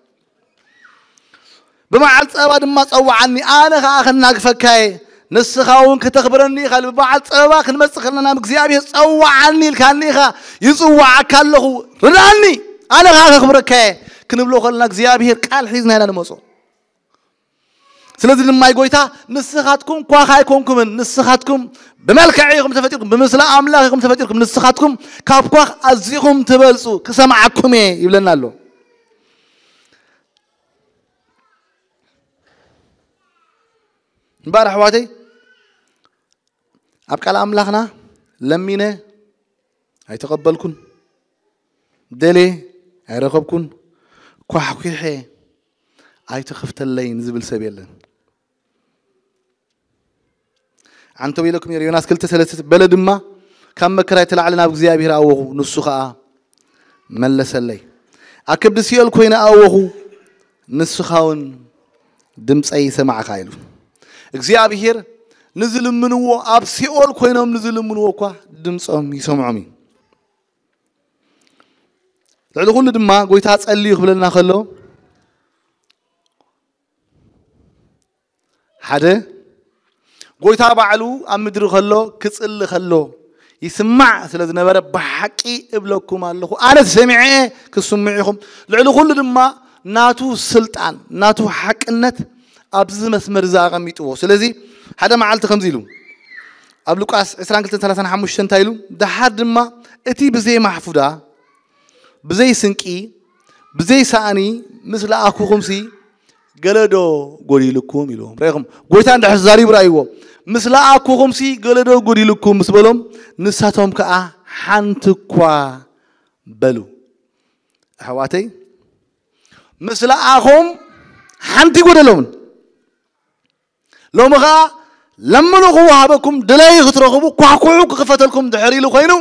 ብመዓል ጸባ ድማ ጸውዓኒ፣ ኣነ ኸኣ ከናግፈካየ፣ ንስኻ እውን ከተኽብረኒ ኢኻ። ብመዓል ጸባ ክንመጽእ ከለና ናብ እግዚኣብሔር ጸውዓኒ ኢልካኒ ኢኻ፣ ይጽውዓካ ኣለኹ፣ ርዳኒ፣ ኣነ ኸኣ ከኽብረካየ ክንብሎ ከለና እግዚኣብሔር ቃል ሒዝና ኢና ንመጾ። ስለዚ ድማ ጎይታ ንስኻትኩም ኳኻ ኣይኮንኩምን፣ ንስኻትኩም ብመልክዕ ኢኹም ተፈጢርኩም፣ ብምስሊ ኣምላኽ ኢኹም ተፈጢርኩም፣ ንስኻትኩም ካብ ኳኽ ኣዚኹም ትበልጹ፣ ክሰምዓኩም እየ ይብለና ኣሎ። እምበኣር ኣሕዋተይ ኣብ ቃል ኣምላኽና ለሚነ ኣይተቐበልኩን፣ ደልየ ኣይረኸብኩን፣ ኳሕኲሐ ኣይተኸፍተለይን ዝብል ሰብ የለን። ዓንተው ኢለኩም ነይረ። ዮናስ ክልተ ሰለስተ በለ ድማ፣ ካብ መከራ የተላዕለ ናብ እግዚኣብሔር ኣወኹ፣ ንሱ ኸኣ መለሰለይ። ኣብ ከብዲ ሲኦል ኮይነ ኣወኹ፣ ንስኻ እውን ድምፀይ ሰማዕኻ ኢሉ። እግዚኣብሔር ንዝልምንዎ፣ ኣብ ሲኦል ኮይኖም ንዝልምንዎ እኳ ድምፆም ይሰምዖም እዩ። ልዕሊ ኩሉ ድማ ጎይታ ጸልዩ ክብለና ከሎ፣ ሓደ ጎይታ ባዕሉ ኣብ ምድሪ ከሎ ክጽሊ ከሎ ይስማዕ ስለ ዝነበረ፣ ብሓቂ እብለኩም ኣለኹ፣ ኣነ ሰሚዐ እየ፣ ክትስምዑ ኢኹም። ልዕሊ ኩሉ ድማ ናቱ ስልጣን፣ ናቱ ሓቅነት ኣብዚ መስመር እዚ ኣቐሚጥዎ። ስለዚ ሓደ መዓልቲ ከምዚ ኢሉ ኣብ ሉቃስ ዕስራን ክልተን ሰላሳን ሓሙሽተን እንታይ ኢሉ? ደሓር ድማ እቲ ብዘይ ማሕፉዳ፣ ብዘይ ስንቂ፣ ብዘይ ሳእኒ ምስ ለኣኩኹምሲ ገለዶ ጎዲልኩም ኢልዎም። ርኢኹም፣ ጎይታ እንድሕር ተዛሪቡ ረኣይዎ። ምስ ለኣኩኹምሲ ገለዶ ጎዲልኩም ምስ በሎም፣ ንሳቶም ከኣ ሓንቲ እኳ በሉ። ኣሕዋተይ፣ ምስ ለኣኹም ሓንቲ ይጎደሎምን። ሎሚ ኸኣ ለምኑ ክወሃበኩም፣ ድለዩ ክትረኽቡ፣ ኳሕኩሑ ክኽፈተልኩም ድሕር ኢሉ ኮይኑ፣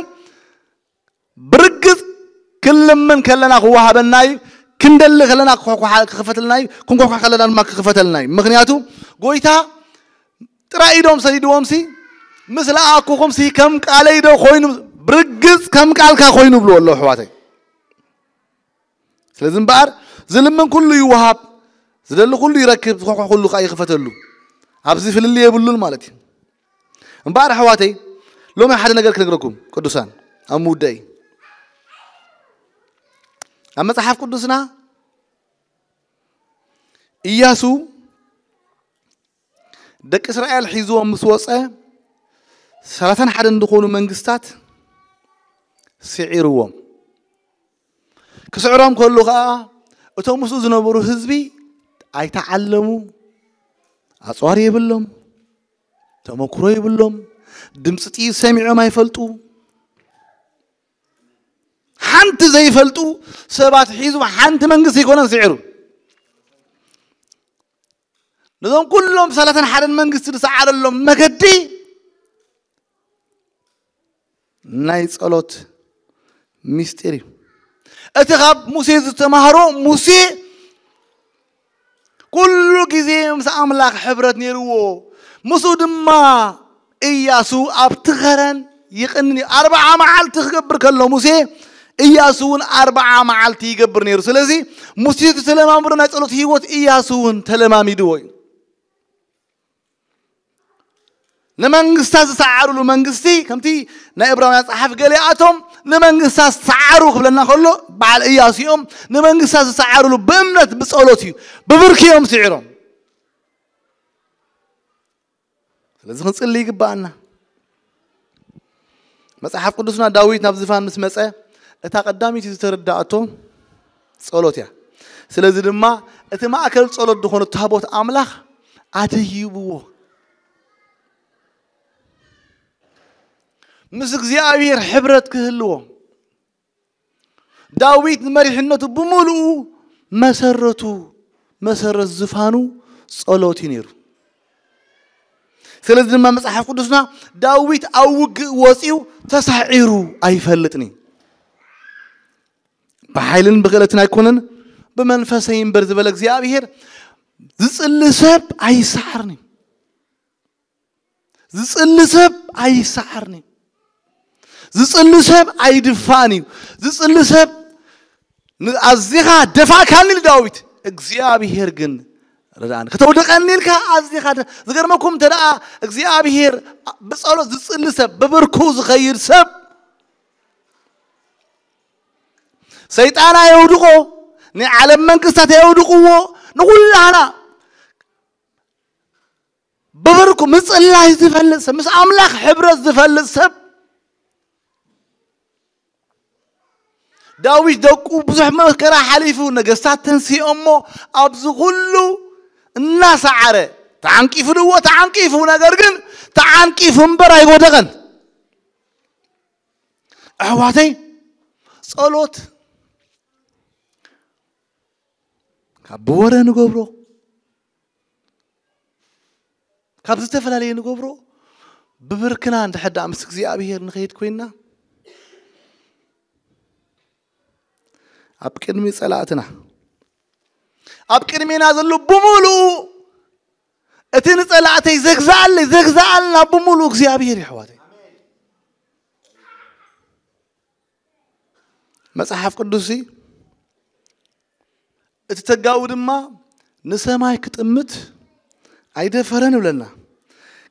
ብርግጽ ክንልምን ከለና ክወሃበና እዩ፣ ክንደሊ ከለና ክኳ-፣ ክኽፈተልና እዩ፣ ክንኳኳ ከለና ድማ ክኽፈተልና እዩ። ምኽንያቱ ጎይታ ጥራይ ኢዶም ሰዲድዎምሲ፣ ምስ ለኣኩኹምሲ ከም ቃለይ ዶ ኮይኑ፣ ብርግጽ ከም ቃልካ ኮይኑ ብልዎ ኣሎ ኣሕዋተይ። ስለዚ እምበኣር ዝልምን ኩሉ ይወሃብ፣ ዝደሊ ኩሉ ይረክብ፣ ዝኳኳ ኩሉ ከኣ ይኽፈተሉ። ኣብዚ ፍልልይ የብሉን ማለት እዩ። እምበኣር ኣሕዋተይ፣ ሎሚ ሓደ ነገር ክነግረኩም ቅዱሳን፣ ኣብ ምውደኢ፣ ኣብ መጽሓፍ ቅዱስና ኢያሱ ደቂ እስራኤል ሒዝዎም ምስ ወጸ፣ ሰላሳን ሓደን ዝኾኑ መንግስታት ስዒርዎም። ክስዕሮም ከሎ ኸኣ፣ እቶም ምስኡ ዝነበሩ ህዝቢ ኣይተዓለሙ፣ ኣጽዋር የብሎም፣ ተመክሮ የብሎም፣ ድምፂ ጥይት ሰሚዖም ኣይፈልጡ። ሓንቲ ዘይፈልጡ ሰባት ሒዙ ሓንቲ መንግስቲ ኣይኮነን ስዒሩ። ነዞም ኩሎም ሰላሳን ሓደን መንግስቲ ዝሰዓረሎም መገዲ ናይ ጸሎት ምስጢር እዩ። እቲ ካብ ሙሴ ዝተማህሮ፣ ሙሴ ኩሉ ግዜ ምስ ኣምላኽ ሕብረት ነይርዎ። ምስኡ ድማ ኢያሱ ኣብቲ ኸረን ይቕንን እዩ። ኣርብዓ መዓልቲ ክገብር ከሎ ሙሴ፣ ኢያሱ እውን ኣርብዓ መዓልቲ ይገብር ነይሩ። ስለዚ ሙሴ ዝተለማመዶ ናይ ጸሎት ህይወት ኢያሱ እውን ተለማሚድዎ እዩ። ንመንግስታት ዝሰዓሩሉ መንግስቲ፣ ከምቲ ናይ ዕብራውያን ጸሓፊ፣ ገሊኣቶም ንመንግስታት ዝሰዓሩ ክብለና ከሎ፣ በዓል ኢያሱ እዮም። ንመንግስታት ዝሰዓሩሉ ብእምነት ብጸሎት እዩ፣ ብብርኪ እዮም ስዒሮም። ስለዚ ክንጽሊ ይግባኣና። መጽሓፍ ቅዱስና ዳዊት ናብ ዝፋን ምስ መጸ፣ እታ ቀዳሚት ዝተረዳእቶ ጸሎት እያ። ስለዚ ድማ እቲ ማእከል ጸሎት ዝኾነ ታቦት ኣምላኽ ኣደይብዎ። ምስ እግዚኣብሔር ሕብረት ክህልዎ። ዳዊት ንመሪሕነቱ ብምሉኡ መሰረቱ፣ መሰረት ዝፋኑ ጸሎት እዩ ነይሩ። ስለዚ ድማ መጽሓፍ ቅዱስና ዳዊት ኣብ ውግእ ወጺኡ ተሳዒሩ ኣይፈልጥን እዩ። ብሓይልን ብክእለትን ኣይኮነን፣ ብመንፈሰይ እምበር ዝበለ እግዚኣብሔር፣ ዝጽሊ ሰብ ኣይሰዓርኒ። ዝጽሊ ሰብ ኣይሰዓርኒ። ዝጽሊ ሰብ ኣይድፋእን እዩ። ዝጽሊ ሰብ ን-፣ ኣዚኻ ደፋእካኒ ኢሉ ዳዊት፣ እግዚኣብሔር ግን ረድኣኒ። ከተውድቐኒ ኢልካ ኣዚኻ ደ-፣ ዝገርመኩም እንተ ደኣ እግዚኣብሔር ብጸሎት ዝጽሊ ሰብ፣ ብብርኩ ዝኸይድ ሰብ፣ ሰይጣን ኣየውድቖ፣ ናይ ዓለም መንግስታት ኣየውድቕዎ፣ ንኹላህና ብብርኩ ምጽላይ ዝፈልጥ ሰብ፣ ምስ ኣምላኽ ሕብረት ዝፈልጥ ሰብ፣ ዳዊት ደቁ ብዙሕ መከራ ሓሊፉ፣ ነገስታት ተንሲኦሞ፣ ኣብዚ ኩሉ እናሰዓረ፣ ተዓንቂፉ ድዎ ተዓንቂፉ፣ ነገር ግን ተዓንቂፉ እምበር ኣይወደቐን። ኣሕዋተይ፣ ጸሎት ካብ ብወረ ንገብሮ፣ ካብ ዝተፈላለየ ንገብሮ፣ ብብርክና እንድሕር ደኣ ምስ እግዚኣብሔር ንኸይድ ኮይንና፣ ኣብ ቅድሚ ጸላእትና፣ ኣብ ቅድሜና ዘሎ ብምሉኡ፣ እቲ ንጸላእተይ ዘግዝኣለይ፣ ዘግዝኣልና ብምሉኡ እግዚኣብሔር እዩ፣ ኣሕዋተይ። መጽሓፍ ቅዱስ እቲ ተጋዊ ድማ ንሰማይ ክጥምት ኣይደፈረን ይብለና።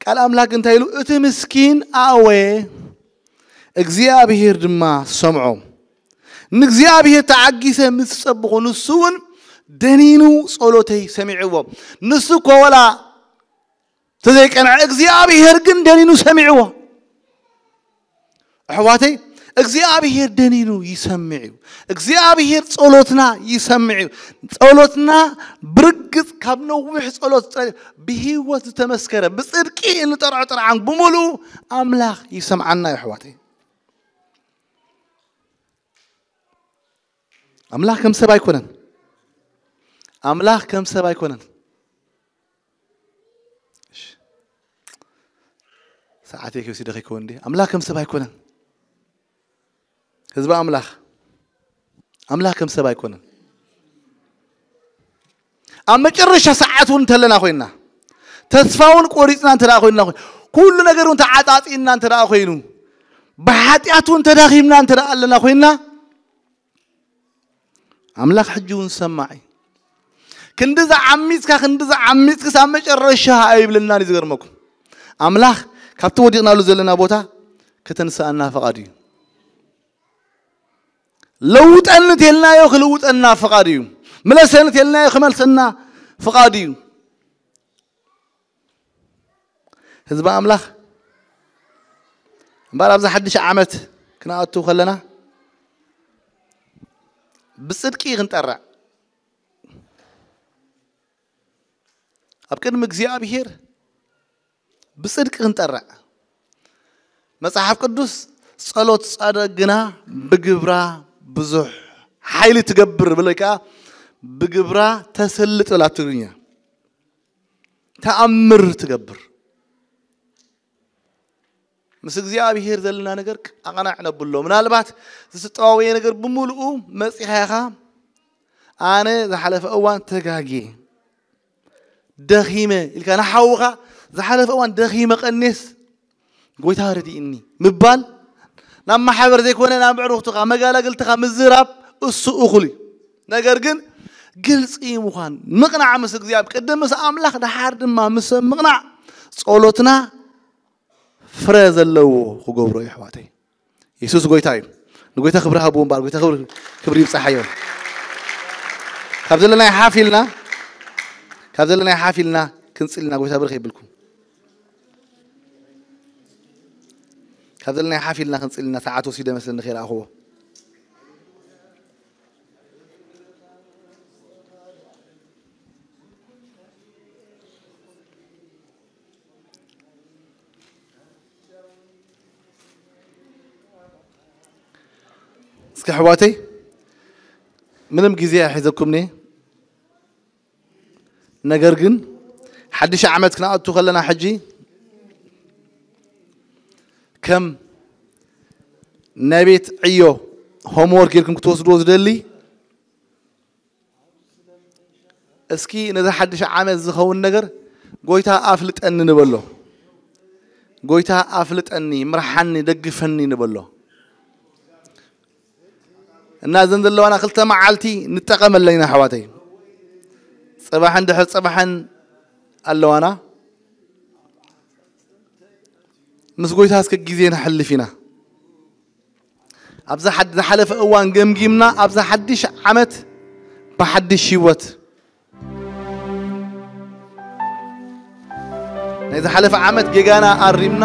ቃል ኣምላክ እንታይ ኢሉ? "እቲ ምስኪን ኣወየ፣ እግዚኣብሔር ድማ ሰምዖ። ንእግዚኣብሔር ተዓጊሰ ምስ ጸብኹ፣ ንሱ እውን ደኒኑ ጸሎተይ ሰሚዕዎ።" ንሱ እኮ ወላ ተዘይቀንዐ፣ እግዚኣብሔር ግን ደኒኑ ሰሚዕዎ። ኣሕዋተይ፣ እግዚኣብሔር ደኒኑ ይሰምዕ እዩ። እግዚኣብሔር ጸሎትና ይሰምዕ እዩ። ጸሎትና ብርግጽ ካብ ነዊሕ ጸሎት ጸ-፣ ብህይወት ዝተመስከረ፣ ብጽድቂ እንጠርዖ ጥርዓን ብምሉኡ ኣምላኽ ይሰምዓና እዩ፣ ኣሕዋተይ። ኣምላኽ ከም ሰብ ኣይኮነን። ኣምላኽ ከም ሰብ ኣይኮነን። እሺ። ሰዓተይ ከይወሲደ ከይከውን እንዴ? ኣምላኽ ከም ሰብ ኣይኮነን። ህዝቢ ኣምላኽ፣ ኣምላኽ ከም ሰብ ኣይኮነን። ኣብ መጨረሻ ሰዓት እውን እንተለና ኮይና፣ ተስፋ እውን ቆሪጽና እንተ ደኣ ኮይና፣ ኩሉ ነገር እውን ተዓጻጺና እንተ ደኣ ኮይኑ፣ ብሓጢኣት እውን ተዳኺምና እንተ ደኣ ኣለና ኮይና፣ ኣምላኽ ሕጂ እውን ሰማዒ። ክንዲ ዝዓሚጽካ፣ ክንዲ ዝዓሚጽክስ ኣብ መጨረሻ ኣይብለናን እዩ። ዝገርመኩም፣ ኣምላኽ ካብቲ ወዲቕናሉ ዘለና ቦታ ከተንስኣና ፍቓድ እዩ። ለውጠኒ እንተልናዮ ክልውጠና ፍቓድ እዩ። ምለሰኒ እንተልናዮ ክመልሰና ፍቓድ እዩ። ህዝቢ ኣምላኽ፣ እምበኣር ኣብዚ ሓድሽ ዓመት ክንኣቱ ከለና ብጽድቂ ክንጠርዕ፣ ኣብ ቅድሚ እግዚኣብሔር ብጽድቂ ክንጠርዕ። መጽሓፍ ቅዱስ፣ "ጸሎት ጻድቕ ግና ብግብራ ብዙሕ ሓይሊ ትገብር" ብሎ፣ ከኣ ብግብራ ተሰልጥ ብላ ትግርኛ። ተኣምር ትገብር። ምስ እግዚኣብሔር ዘለና ነገር ኣቕናዕ ነብሎ። ምናልባት ዝተጠዋወየ ነገር ብምሉኡ መጺኻ ኢኻ፣ "ኣነ ዝሓለፈ እዋን ተጋግየ፣ ደኺመ" ኢልካ ንሓውኻ፣ "ዝሓለፈ እዋን ደኺመ ቀኔስ፣ ጎይታ ረዲእኒ" ምባል፣ ናብ ማሕበር ዘይኮነ ናብ ኣዕሩኽትኻ፣ መጋላግልትኻ ምዝራብ፣ እሱ እኹል እዩ። ነገር ግን ግልጺ ምዃን፣ ምቕናዕ ምስ እግዚኣብሔር፣ ቅድም ምስ ኣምላኽ፣ ደሓር ድማ ምስ ሰብ ምቕናዕ፣ ጸሎትና ፍረ ዘለዎ ክገብሮ እዩ፣ ኣሕዋተይ። የሱስ ጎይታ እዩ። ንጎይታ ክብሪ ሃብዎ እምበኣር፣ ጎይታ ክብሪ፣ ክብሪ ይብጻሓዮ። ካብ ዘለናዮ ሓፍ ኢልና፣ ካብ ዘለናዮ ሓፍ ኢልና ክንጽል ኢና፣ ጎይታ ብርኽ የብልኩም። ካብ ዘለናዮ ሓፍ ኢልና ክንጽል ኢና፣ ሰዓት ወሲደ መስለኒ ከይረኣኽዎ። እስኪ ኣሕዋተይ፣ ምንም ግዜ ኣይሒዘኩምኒ። ነገር ግን ሓድሽ ዓመት ክንኣቱ ከለና፣ ሕጂ ከም ናይ ቤት ዕዮ፣ ሆምወርክ ጌርኩም ክትወስድዎ ዝደሊ፣ እስኪ ነዚ ሓድሽ ዓመት ዝኸውን ነገር ጎይታ ኣፍልጠኒ ንበሎ። ጎይታ ኣፍልጠኒ፣ ምርሓኒ፣ ደግፈኒ ንበሎ። እና እዘን ዘለዋና ክልተ መዓልቲ ንጠቐመለን ኢና ኣሕዋተይ። ጽባሕን ድሕር ጽባሕን ኣለዋና። ምስ ጎይታ እስከ ግዜ ነሕልፍ ኢና። ኣብዛ ሓድ- ዝሓለፈ እዋን ገምጊምና፣ ኣብዛ ሓድሽ ዓመት ብሓድሽ ህይወት፣ ናይ ዝሓለፈ ዓመት ጌጋና ኣሪምና፣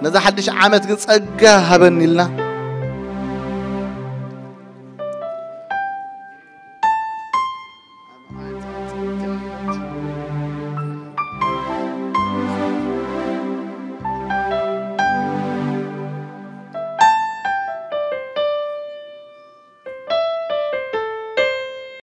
ነዛ ሓድሽ ዓመት ግን ጸጋ ሃበኒ ኢልና